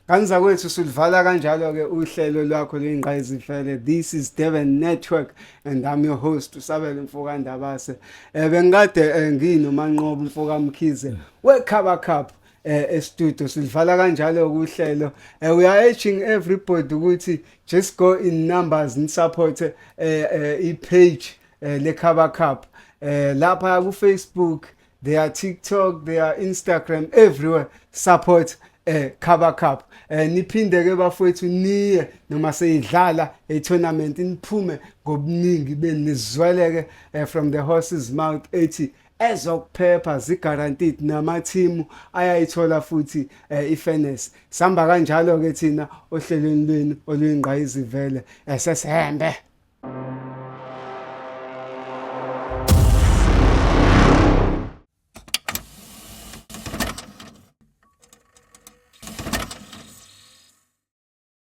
Kanza kwethu, sulivala kanjalo ke uhlelo lwakho lwengqayizivele. This is Devon Network and I'm your host, uSabelo Mfoka Ndabase. Bengikade nginoManqoba Mfoka Mkhize weKhaba Cup e-studio. Silivala kanjalo uhlelo. We are urging everybody ukuthi just go in numbers and support i-page leKhaba Cup lapha ku Facebook, they are TikTok, they are Instagram, everywhere. Support Khaba Cup. Niphinde ke bafowethu niye noma seyidlala e-tournament, niphume ngobuningi benizweleke from the horse's mouth ethi ezokuphepha zi-guaranteed, nama-team ayayithola futhi i-fairness. Samba kanjalo ke thina ohlelweni lwenu oluyingqayizivele, sesihembe.